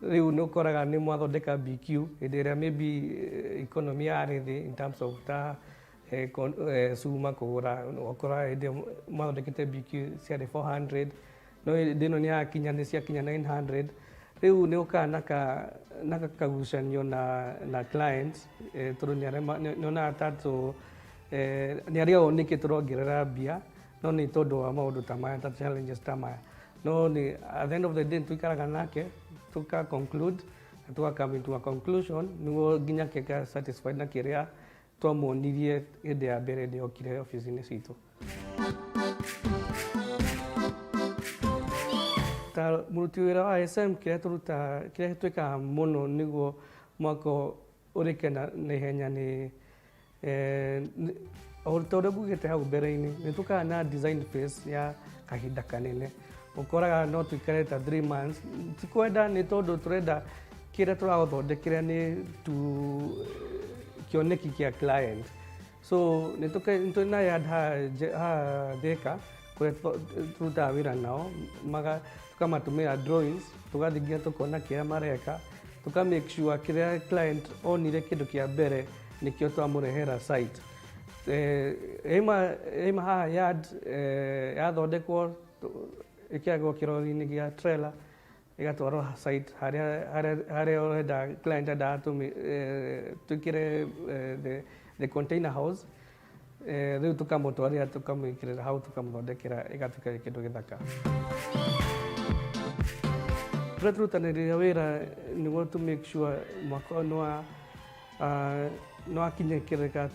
Rĩu nĩ ũkoraga nĩ mwathondeka BQ hĩndĩ ĩrĩa maybe economy yarĩ thĩ in terms of ta cuma kũgũra, ũgakora hĩndĩ ĩyo mwathondekete BQ ciarĩ 400, no hĩndĩ ĩno nĩ yakinya, nĩ ciakinya 900. Rĩu nĩ ũkaga na kagucanio na clients, tondũ nĩ onaga ta tũ nĩ arĩagwo nĩkĩ tũrongerera mbia, no nĩ tondũ wa maũndũ ta maya, ta challenges ta maya. No nĩ at the end of the day tuikaraga nake tuka conclude na tuka come into a conclusion nĩguo nginya keka satisfied na kĩrĩa twamuonirie hĩndĩ ya mbere hĩndĩ okire ofici-inĩ citũ. Ta mũruti wĩra wa SM, kĩrĩa tũrutaga, kĩrĩa twĩkaga mũno nĩguo mwako ũrĩke na ihenya nĩ o ta ũrĩa ngugĩte hau mbere-inĩ, nĩ tũkaga na design phase ya kahinda kanene. Ũkoraga no tũikare ta 3 months, ti kwenda, nĩ tondũ tũrenda kĩrĩa tũragũthondekera nĩ tu kĩoneki kĩa client. So nĩ tũrĩ na yard haha Thika kũrĩa tũrutaga wĩra nao, tũkamatũmĩra drawings, tũgathiĩ nginya tũkona kĩrĩa mareka, tũka make sure kĩrĩa client onire kĩndũ kĩa mbere nĩkĩo twamũrehera site. Ĩma haha yard, yathondekwo ĩkĩragwo kĩrori-inĩ gĩa trailer, ĩgatwarwo site harĩa ũrenda client endaga twĩkĩre the container house. Rĩu tũkamũtwarĩra, tũkamwĩkĩrĩra hau, tũkamũthondekera ĩgatuĩka kĩndũ gĩthaka. Tũrĩa tũrutanĩria wĩra nĩguo to make sure mwaka ũyũ nĩ wakinyĩkĩrĩka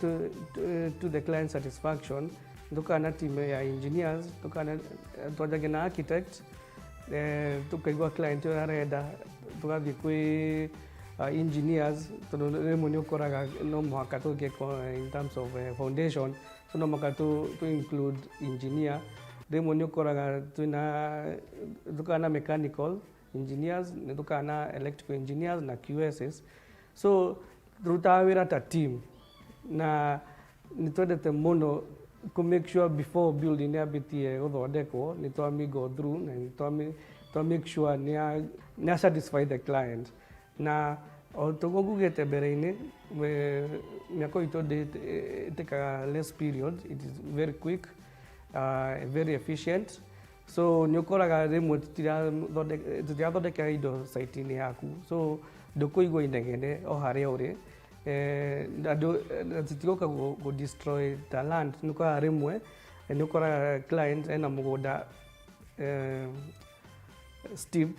to the client satisfaction, tũkaga na team ya engineers, twanjagia na architect, tũkaigua client ũrĩa arenda, tũgathiĩ kwĩ engineers, tondũ rĩmwe nĩ ũkoraga no mũhaka tũke in terms of foundation, so no mũhaka tũ include engineer. Rĩmwe nĩ ũkoraga twĩna tũkaga na mechanical engineers, nĩ tũkaga na electrical engineers na QSs. So tũrutaga wĩra ta team, na nĩ twendete mũno kũ make sure before building yambĩtie gũthondekwo nĩ twami go through na nĩ twa make sure nĩ ya satisfy the client. Na O toguo ngugĩte mbere-inĩ, mĩako itũ ĩtĩkaga less period, it is very quick, very efficient. So nĩ ũkoraga rĩmwe tũtirathondeka indo site-inĩ yaku, so ndũkũigua inegene o harĩa ũrĩ. Andũ tũtigoka gũ destroy the land. Nĩ ũkoraga rĩmwe nĩ ũkoraga client ena mũgũnda steep,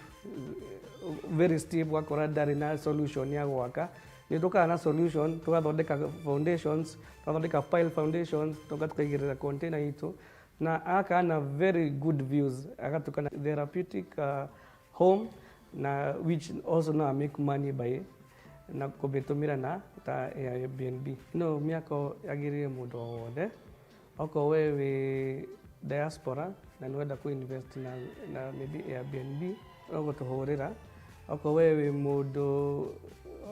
very steep, ũgakora ndarĩ na solution ya gwaka. Nĩ tũkaga na solution, tũgathondeka foundations, tũgathondeka pile foundations, tũka tũkaigĩrĩra container itũ na agakaga na very good views, agatuĩka na therapeutic home, na which also no make money by na kũmĩtũmĩra na ta Airbnb. No mĩako yagĩrĩire mũndũ o wothe, okorwo we wĩ diaspora na nĩ ũrenda kũ invest na maybe Airbnb, no gũtũhũrĩra. Okorwo we wĩ mũndũ,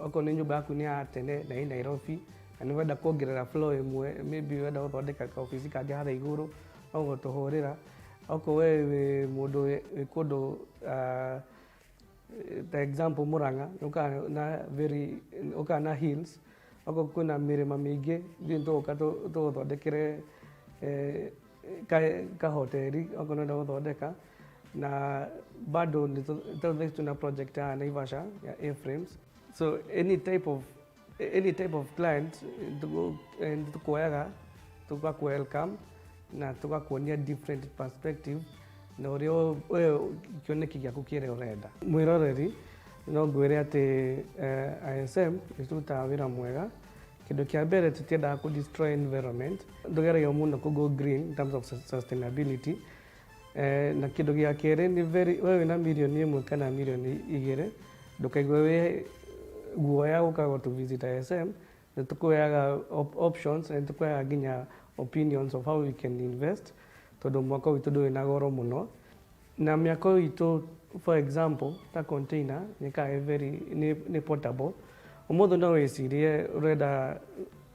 okorwo nĩ nyũmba yaku nĩ ya tene na ĩ Nairobi na nĩ ũrenda kuongerera floor ĩmwe, maybe ũrenda gũthondeka kaobici kangĩ harĩa igũrũ, no gũtũhũrĩra. Okorwo we wĩ mũndũ wĩ kũndũ ta example Murang'a, nĩ na very ũkaga na hills, okorwo kwĩna mĩrĩma mĩingĩ, ithuĩ nĩtũgũka tũgũthondekere kahoteri okorwo nĩ ũrenda gũthondeka. Na bado nĩ thaa ici twĩna project ya Naivasha ya A-frames. So any type of client nĩtũkuoyaga, tũgaku welcome na tũgakuonia different perspective na ũrĩa we kĩoneki gĩaku kĩrĩa ũrenda. Mwĩroreri, no ngwĩre atĩ ISM nĩ tũrutaga wĩra mwega. Kĩndũ kĩa mbere, tũtiendaga kũ destroy environment, tũgeragia mũno kũ go green in terms of sustainability. Na kĩndũ gĩa kerĩ nĩ very, we wĩna mirioni 1 kana mirioni 2, ndũkaigue wĩ guoya gũka gũtũ visit ISM. Nĩ tũkũheaga options na nĩ tũkũheaga nginya opinions of how we can invest, tondũ mwako witũ ndũrĩ na goro mũno. Na mĩako itũ, for example, ta container nĩ ĩkaga very nĩ portable. Ũmũthĩ no wĩcirie ũrenda,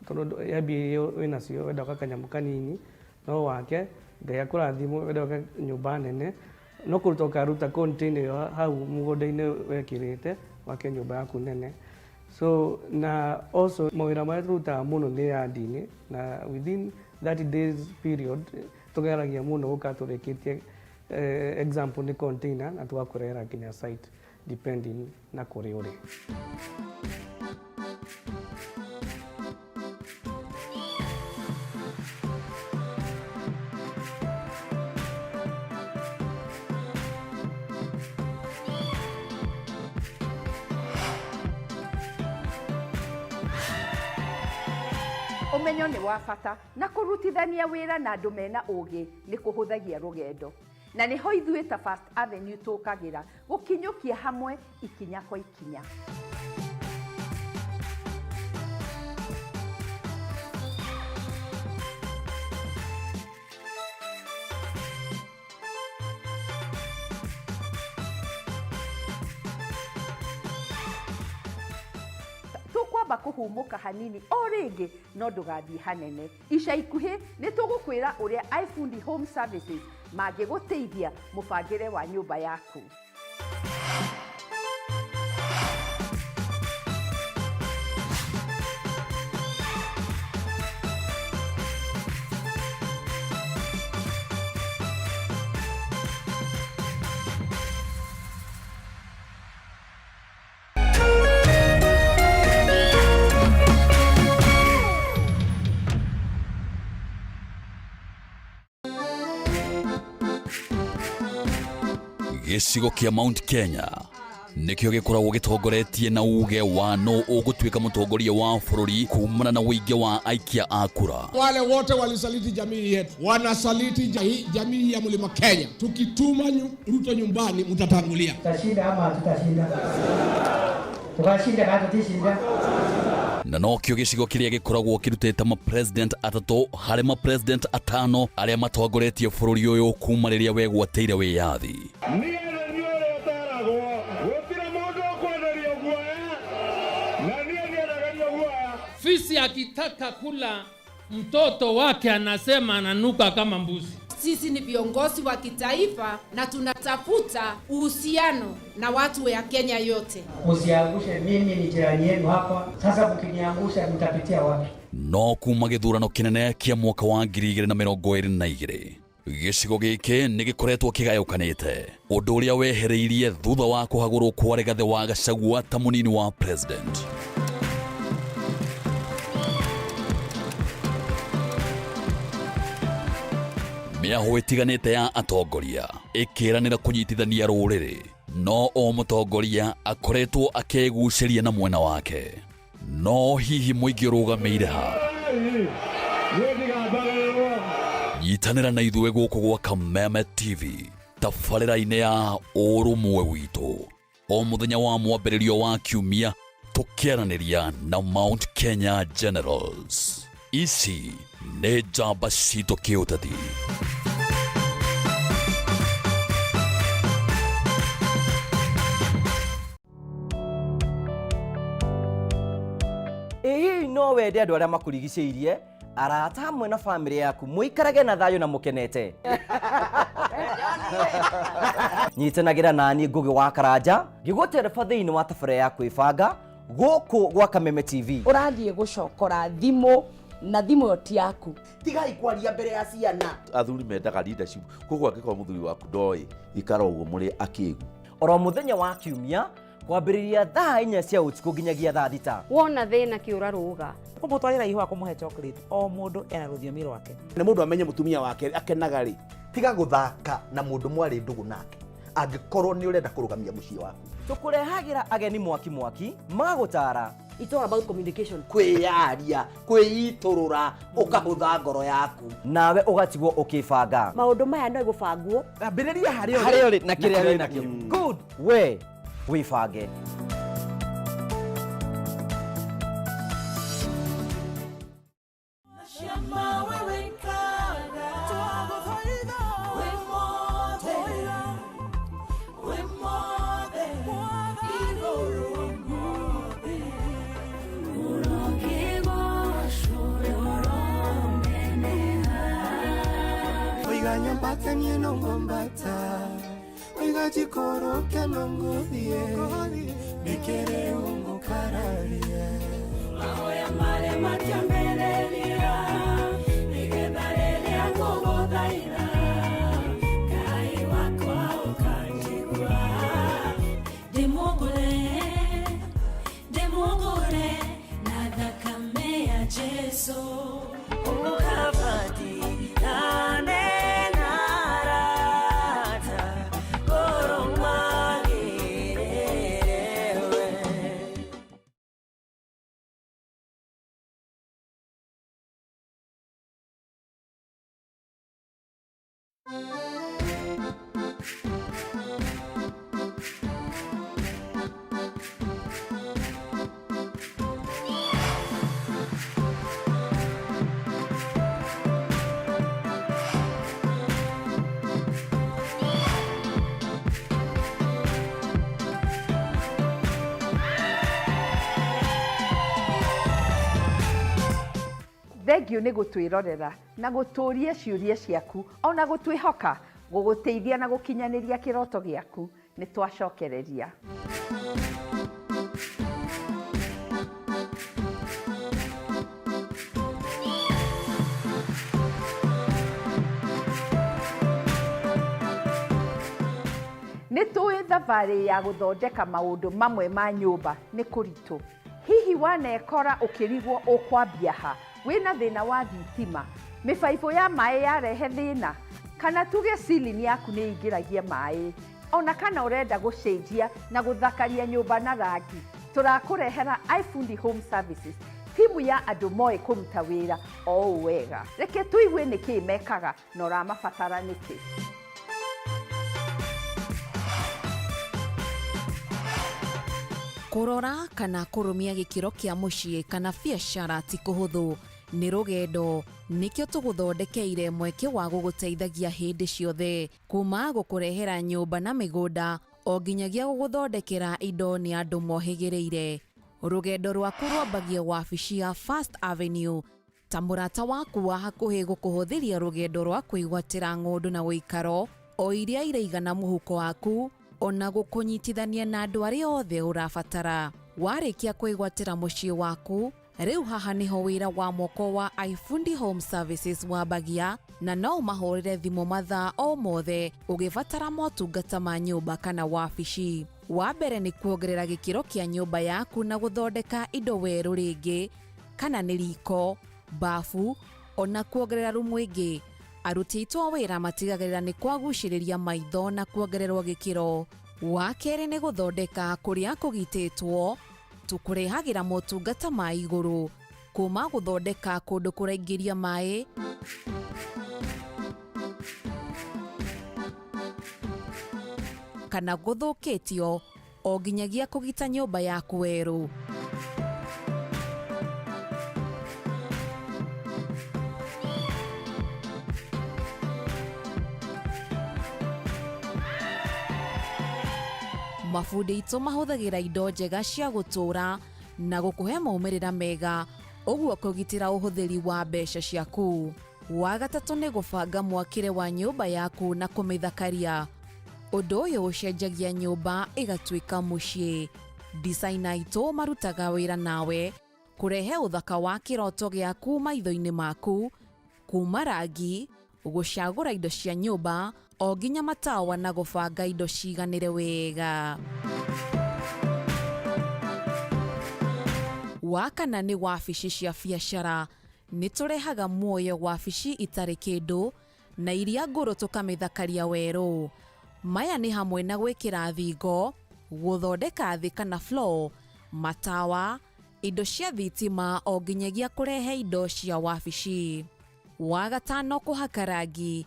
tondũ ya mbia iria wĩnacio ũrenda gwaka kanyamũ kanini, no wake. Ngai akũrathimwo, ũrenda gwaka nyũmba nene, no kũruta ũkaruta container ĩyo hau mũgũnda-inĩ wekĩrĩte, wake nyũmba yaku nene. So na also mawĩra marĩa tũrutaga mũno nĩ yard-inĩ, na within 30 days period tũgeragia mũno gũka tũrĩkĩtie, example nĩ container, na tũgakũrehera nginya site depending na kũrĩa ũrĩ. Ũmenyo nĩ wa bata, na kũrutithania wĩra na andũ mena ũgĩ nĩ kũhũthagia rũgendo, na nĩho ithuĩ ta First Avenue tũkagĩra gũkinyũkia hamwe ikinya kwa ikinya. Tũkwamba kũhumũka hanini o rĩngĩ, no ndũgathiĩ hanene. Ica ikuhĩ nĩ tũgũkwĩra ũrĩa iFundi Home Services mangĩgũteithia mũbangĩre wa nyũmba yaku. Gĩcigo kĩa Mount Kenya nĩkĩo gĩkoragwo gĩtongoretie na uge wa no ũgũtuĩka mũtongoria wa bũrũri kumana na ũingĩ wa aikia a kura. Wale wote walisaliti jamii yetu, wanasaliti jamii ya Mlima Kenya. Tukituma Ruto nyumbani, mtatangulia. Tutashinda ama hatutashinda? Tukashinda kana tutishinda? Na nokĩo gĩcigo kĩrĩa gĩkoragwo kĩrutĩte mapresident atatũ harĩ mapresident atano arĩa matongoretie bũrũri ũyũ kuma rĩrĩa wegwatĩire wĩyathi. Niĩ nĩ niĩ ũrĩa ũtaragwo, gũtirĩ mũndũ ũkwenderio guoya, na niĩ ndiendagĩrio guoya. Fisi akitaka kula mtoto wake anasema ananuka kama mbuzi. Sisi ni viongozi wa kitaifa na tunatafuta uhusiano na watu ya Kenya yote. Msiangushe, mimi ni jirani yenu hapa. Sasa mkiniangusha mtapitia wapi? No kuma gĩthurano kĩnene kĩa mwaka wa 2022 gĩcigo gĩkĩ nĩ gĩkoretwo kĩgayũkanĩte, ũndũ ũrĩa wehereirie thutha wa kũhagũrwo kwa Rigathĩ wa Gachagua ta mũnini wa president. Mĩahũ ĩtiganĩte ya atongoria ĩkĩranĩra kũnyitithania rũrĩrĩ, no o mũtongoria akoretwo akĩgucĩria na mwena wake. No hihi mũingĩ ũrũgamĩire ha? Nyitanĩra na ithuĩ gũkũ gwa Kameme TV tabarĩra-inĩ ya ũrũmwe witũ o mũthenya wa mwambĩrĩrio wa kiumia, tũkĩaranĩria na Mount Kenya Generals. Ici nĩ njamba citũ kĩũteti. Ĩ hihi no wende andũ arĩa makũrigicĩirie, arata hamwe na bamĩrĩ yaku mũikarage na thayũ na mũkenete? Nyitanagĩra naniĩ Ngũgĩ wa Karanja ngĩgũtereba thĩinĩ wa tabarĩra ya kwĩbanga gũkũ gwa Kameme TV. Ũrathiĩ gũcokora thimũ na thimũ ĩyo ti yaku. Tigai kwaria mbere ya ciana. Athuri mendaga leadership, koguo angĩkorwo mũthuri waku ndoĩ, ikara ũguo mũrĩ akĩgu. Oro mũthenya wa kiumia kwambĩrĩria thaa 4 cia ũtukũ nginyagia thaa 6. Wona thĩna kĩũra rũga. Kũmũtwarĩra ihũa, kũmũhe chocolate, o mũndũ ena rũthiomi rwake. Nĩ mũndũ amenye mũtumia wake akenaga rĩ. Tiga gũthaka na mũndũ mwarĩ ndũgũ nake angĩkorwo nĩ ũrenda kũrũgamia mũciĩ waku. Tũkũrehagĩra ageni mwaki mwaki magũtara. It's all about communication. Kwĩyaria, kwĩitũrũra, ũkahũtha ngoro yaku. Nawe ũgatigwo ũkĩbanga. Maũndũ maya no gũbangwo. Ambĩrĩria harĩa ũrĩ. Harĩa ũrĩ na kĩrĩa wĩ nakĩo. Good. We wĩbange. Oiga nyambata niĩ no ngwambata, oiga njikũrũke no ngũthiĩ, nĩkĩrĩ ũngũkararia. Mahoya marĩa matiambĩrĩria, nĩgetha rĩrĩa ngũgũthaitha, Ngai wakwa ũkanjigua. Ndĩmũgũre, ndĩmũgũre na thakame ya Jesũ. Ũkabatirane na arata, ngoro magĩrĩre we. Thengiũ nĩ gũtwĩrorera na gũtũria ciũria ciaku ona gũtwĩhoka gũgũteithia na gũkinyanĩria kĩroto gĩaku. Nĩ twacokereria. Nĩ tũĩ thabarĩ ya gũthondeka maũndũ mamwe ma nyũmba nĩ kũritũ. Hihi wanekora ũkĩrigwo ũkwambia ha wĩna thĩna wa thitima, mĩbaibũ ya maĩ yarehe thĩna, kana tuge ceiling yaku nĩ ĩingĩragia maĩ, ona kana ũrenda gũcenjia na gũthakaria nyũmba na rangi, tũrakũrehera iFundi Home Services, timu ya andũ moĩ kũruta wĩra o ũũ wega. Reke tũigue nĩkĩĩ mekaga na ũramabatara nĩkĩ. Kũrora kana kũrũmia gĩkĩro kĩa mũciĩ kana biacara ti kũhũthũ, nĩ rũgendo. Nĩkĩo tũgũthondekeire mweke wa gũgũteithagia hĩndĩ ciothe, kuma gũkũrehera nyũmba na mĩgũnda o nginyagia gũgũthondekera indo nĩ andũ mohĩgĩrĩire. Rũgendo rwaku rwambagia wabici ya First Avenue. Ta mũrata waku wa hakuhĩ gũkũhũthĩria rũgendo rwa kwĩgwatĩra ng'ũndũ na ũikaro o iria iraigana mũhuko waku ona gũkũnyitithania na andũ arĩa othe ũrabatara. Warĩkia kwĩgwatĩra mũciĩ waku, rĩu haha nĩho wĩra wa moko wa iFundi Home Services wambagia na no ũmahũrĩre thimũ mathaa o mothe ũgĩbatara motungata ma nyũmba kana wabici. Wa mbere nĩ kuongerera gĩkĩro kĩa nyũmba yaku na gũthondeka indo werũ rĩngĩ kana nĩ riko, bafu ona kuongerera rumu ĩngĩ. Aruti aitũ a wĩra matigagĩrĩra nĩ kwagucĩrĩria maitho na kuongererwo gĩkĩro. Wa kerĩ nĩ gũthondeka kũrĩa kũgitĩtwo, tũkũrehagĩra motungata ma igũrũ kuma gũthondeka kũndũ kũraingĩria maĩ kana gũthũkĩtio o nginyagia kũgita nyũmba yaku werũ. Mabundi aitũ mahũthagĩra indo njega cia gũtũũra na gũkũhe maumĩrĩra mega ũguo kũgitĩra ũhũthĩri wa mbeca ciaku. Wa gatatũ nĩ gũbanga mwakĩre wa nyũmba yaku na kũmĩthakaria. Ũndũ ũyũ ũcenjagia nyũmba ĩgatuĩka mũciĩ. Designer aitũ marutaga wĩra nawe kũrehe ũthaka wa kĩroto gĩaku maitho-inĩ maku, kuma rangi, gũcagũra indo cia nyũmba o nginya matawa na gũbanga indo ciganĩre wega. Wa kana nĩ wabici cia biacara. Nĩ tũrehaga muoyo wabici itarĩ kĩndũ na iria ngũrũ tũkamĩthakaria werũ. Maya nĩ hamwe na gwĩkĩra thingo, gũthondeka thĩ kana floor, matawa, indo cia thitima o nginyagia kũrehe indo cia wabici. Wa gatano kũhaka rangi.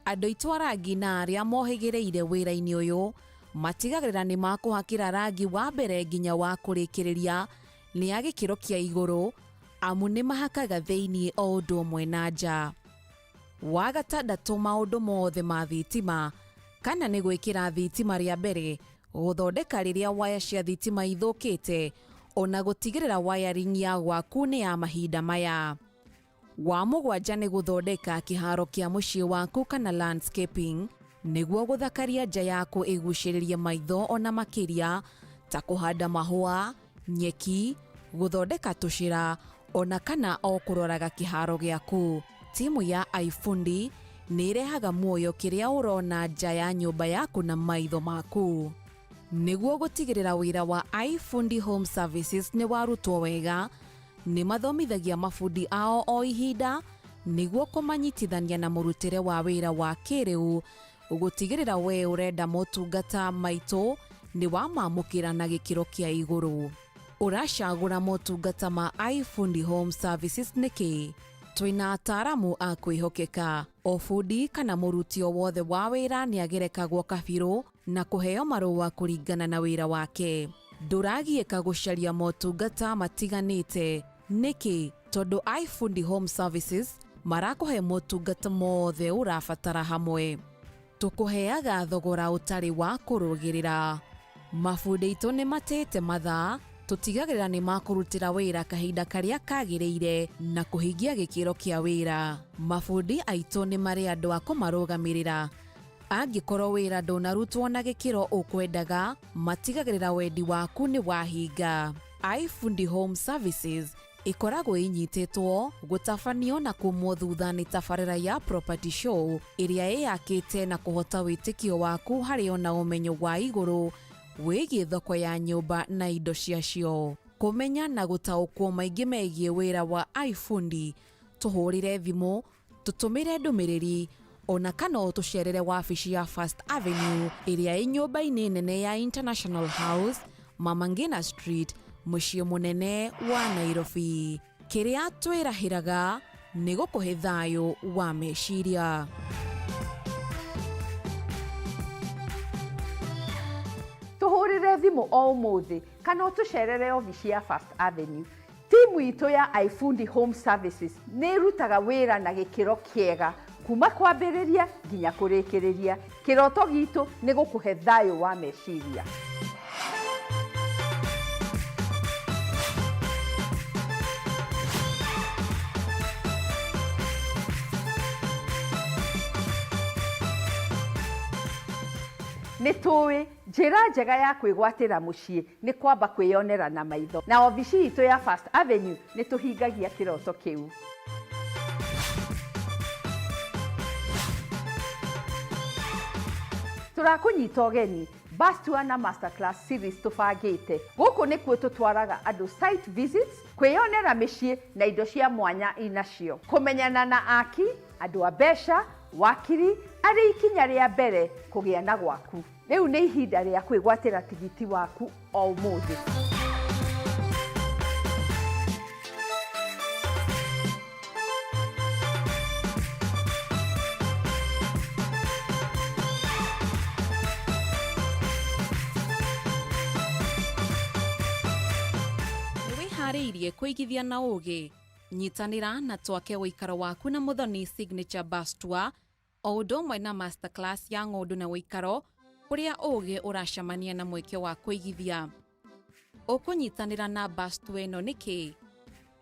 Andũ aitũ a rangi na arĩa mohĩgĩrĩire wĩra-inĩ ũyũ matigagĩrĩra nĩ makũhakĩra rangi wa mbere nginya wa kũrĩkĩrĩria nĩ a gĩkĩro kĩa igũrũ amu nĩ mahakaga thĩinĩ o ũndũ ũmwe na nja. Wa gatandatũ maũndũ mothe ma thitima kana nĩ gwĩkĩra thitima rĩa mbere, gũthondeka rĩrĩa waya cia thitima ithũkĩte ona gũtigĩrĩra wiring ya gwaku nĩ ya mahinda maya. Wa mũgwanja nĩ gũthondeka kĩharo kĩa mũciĩ waku kana landscaping nĩguo gũthakaria nja yaku ĩgucĩrĩrie maitho ona makĩria ta kũhanda mahũa, nyeki, gũthondeka tũcĩra ona kana o kũroraga kĩharo gĩaku. Timu ya iFundi nĩ ĩrehaga muoyo kĩrĩa ũrona nja ya nyũmba yaku na maitho maku. Nĩguo gũtigĩrĩra wĩra wa iFundi Home Services nĩ warutwo wega, nĩ mathomithagia mabundi ao o ihinda nĩguo kũmanyitithania na mũrutĩre wa wĩra wa kĩrĩu gũtigĩrĩra we ũrenda motungata maitũ nĩ wamamũkĩra na gĩkĩro kĩa igũrũ. Ũracagũra motungata ma iFundi Home Services nĩkĩ? Twĩna ataaramu a kwĩhokeka. O bundi kana mũruti o wothe wa wĩra nĩ agerekagwo kabirũ na kũheo marũa kũringana na wĩra wake. Ndũragiĩka gũcaria motungata matiganĩte. Nĩkĩ? Tondũ iFundi Home Services marakũhe motungata mothe ũrabatara hamwe. Tũkũheaga thogora ũtarĩ wa kũrũgĩrĩra. Mabundi aitũ nĩ matĩĩte mathaa, tũtigagĩrĩra nĩ makũrutĩra wĩra kahinda karĩa kagĩrĩire na kũhingia gĩkĩro kĩa wĩra. Mabundi aitũ nĩ marĩ andũ a kũmarũgamĩrĩra. Angĩkorwo wĩra ndũnarutwo na gĩkĩro ũkwendaga, matigagĩrĩra wendi waku nĩ wahinga. iFundi Home Services ĩkoragwo ĩnyitĩtwo gũtabanio na kumwo thutha nĩ tabarĩra ya Property Show ĩrĩa ĩyakĩte na kũhota wĩtĩkio waku harĩ ona ũmenyo wa igũrũ wĩgiĩ thoko ya nyũmba na indo ciacio. Kũmenya na gũtaũkwo maingĩ megiĩ wĩra wa iFundi, tũhũrĩre thimũ, tũtũmĩre ndũmĩrĩri ona kana ũtũcerere wabici ya First Avenue ĩrĩa ĩ nyũmba-inĩ nene ya International House, Mama Ngina Street, mũciĩ mũnene wa Nairobi. Kĩrĩa twĩrahĩraga nĩ gũkũhe thayũ wa meciria. Tũhũrĩre thimũ o ũmũthĩ kana ũtũcerere obici ya First Avenue. Timu itũ ya iFundi Home Services nĩ ĩrutaga wĩra na gĩkĩro kĩega kuma kwambĩrĩria nginya kũrĩkĩrĩria. Kĩroto gitũ nĩ gũkũhe thayũ wa meciria. Nĩ tũĩ njĩra njega ya kwĩgwatĩra mũciĩ nĩ kwamba kwĩyonera na maitho, na obici itũ ya First Avenue nĩ tũhingagia kĩroto kĩu. Tũrakũnyita ũgeni bus tour na masterclass series tũbangĩte. Gũkũ nĩkuo tũtwaraga andũ site visits, kwĩyonera mĩciĩ na indo cia mwanya inacio, kũmenyana na aki, andũ a mbeca, wakiri, arĩ ikinya rĩa mbere kũgĩa na gwaku. Rĩu nĩ ihinda rĩa kwĩgwatĩra tigiti waku o ũmũthĩ. Nĩ wĩharĩirie kũigithia na ũũgĩ? Nyitanĩra na twake ũikaro waku na Muthoni Signature Bus Tour o ũndũ ũmwe na masterclass ya ng'ũndũ na ũikaro kũrĩa ũũgĩ ũracemania na mweke wa kũigithia. Ũkũnyitanĩra na bus tour ĩno nĩkĩ?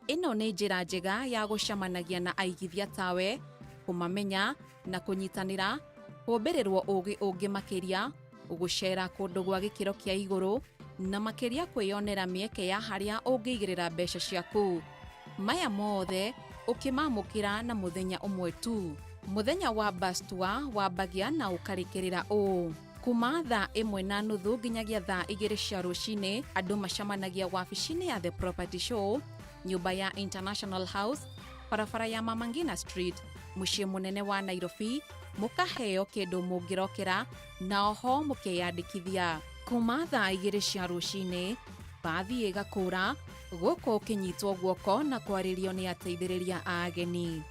Ĩno nĩ njĩra njega ya gũcemanagia na aigithia tawe, kũmamenya na kũnyitanĩra, kũmbĩrĩrwo ũũgĩ ũngĩ makĩria, gũcera kũndũ gwa gĩkĩro kĩa igũrũ, na makĩria kwĩyonera mĩeke ya harĩa ũngĩigĩrĩra mbeca ciaku. Maya mothe ũkĩmamũkĩra na mũthenya ũmwe tu. Mũthenya wa bus tour wambagia na ũkarĩkĩrĩra ũũ: kuma thaa 1:30 nginyagia thaa 2 cia rũcinĩ, andũ macemanagia wabici-inĩ ya The Property Show, nyũmba ya International House, barabara ya Mama Ngina Street, mũciĩ mũnene wa Nairobi, mũkaheo kĩndũ mũngĩrokera na oho mũkeyandĩkithia. Kuma thaa 2 cia rũcinĩ, bathi ĩgakũra, gũkũ ũkĩnyitwo guoko na kwarĩrio nĩ ateithĩrĩria a ageni.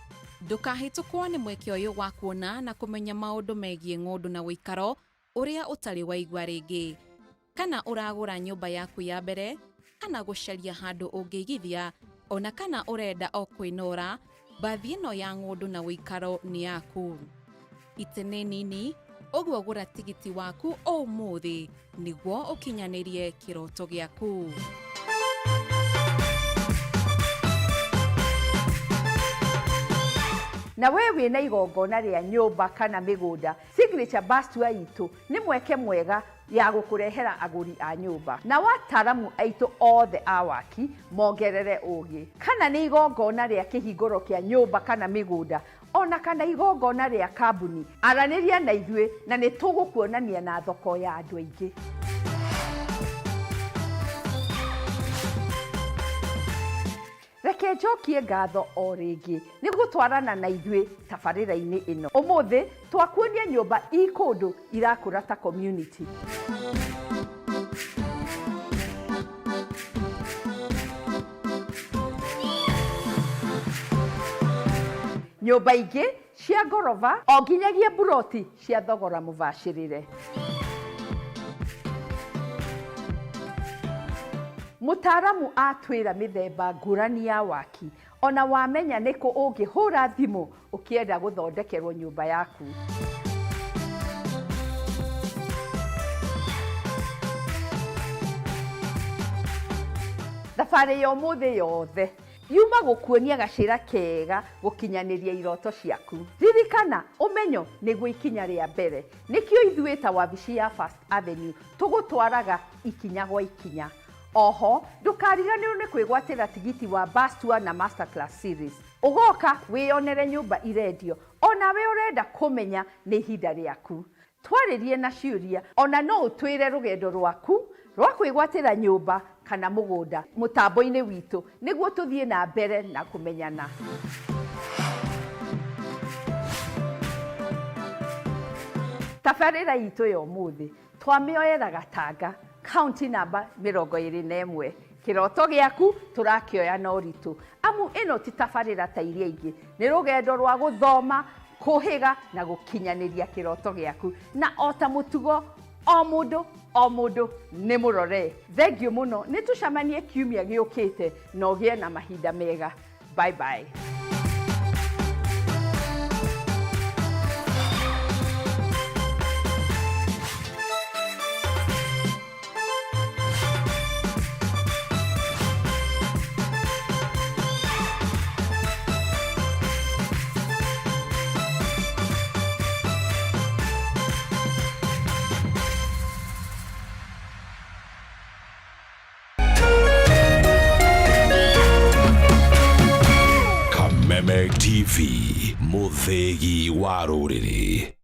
Ndũkahĩtũkwo nĩ mweke ũyũ wa kuona na kũmenya maũndũ megiĩ ng'ũndũ na ũikaro ũrĩa ũtarĩ waigua rĩngĩ. Kana ũragũra nyũmba yaku ya mbere, kana gũcaria handũ ũngĩigithia, ona kana ũrenda o kwĩnora, bathi ĩno ya ng'ũndũ na ũikaro nĩ yaku. Itĩ nĩ nini, ũguo gũra tigiti waku ũmũthĩ nĩguo ũkinyanĩrie kĩroto gĩaku. Na we wĩna igongona rĩa nyũmba kana mĩgũnda, Signature Bus Tour itũ nĩ mweke mwega ya gũkũrehera agũri a nyũmba na wataaramu aitũ othe a waki mongerere ũgĩ. Kana nĩ igongona rĩa kĩhingũro kĩa nyũmba kana mĩgũnda, ona kana igongona rĩa kambuni, aranĩria na ithuĩ na nĩ tũgũkuonania na thoko ya andũ aingĩ. Reke njokie ngatho o rĩngĩ nĩ gũtwarana na ithuĩ tabarĩra-inĩ ĩno. Ũmũthĩ twakuonia nyũmba i kũndũ irakũra ta community. Nyũmba ingĩ cia ngoroba o nginyagia mburoti cia thogora mũbacĩrĩre. Mũtaaramu atwĩra mĩthemba ngũrani ya waki, ona wamenya nĩkũ ũngĩhũra thimũ ũkĩenda gũthondekerwo nyũmba yaku. Thabarĩ ya ũmũthĩ yothe yuma gũkuonia gacĩra kega gũkinyanĩria iroto ciaku. Ririkana, ũmenyo nĩguo ikinya rĩa mbere. Nĩkĩo ithuĩ ta wabici ya First Avenue tũgũtwaraga ikinya gwa ikinya. Oho, ndũkariganĩrwo nĩ kwĩgwatĩra tigiti wa bus tour na masterclass series. Ũgoka wĩyonere nyũmba irendio, onawe ũrenda kũmenya nĩ ihinda rĩaku. Twarĩrie na ciũria, ona no ũtwĩre rũgendo rwaku rwa kwĩgwatĩra nyũmba kana mũgũnda mũtambo-inĩ witũ nĩguo tũthiĩ na mbere na kũmenyana. Tabarĩra itũ ya ũmũthĩ twamĩoera Gatanga, kaunti namba 21. Kĩroto gĩaku tũrakĩoya na ũritũ, amu ĩno ti tabarĩra ta iria ingĩ, nĩ rũgendo rwa gũthoma, kũhĩga na gũkinyanĩria kĩroto gĩaku. Na o ta mũtugo, o mũndũ o mũndũ nĩ mũrore. Thengiũ mũno, nĩ tũcemanie kiumia gĩũkĩte na ũgĩe na mahinda mega. Bye bye. Kameme TV, mũthĩgi wa rũrĩrĩ.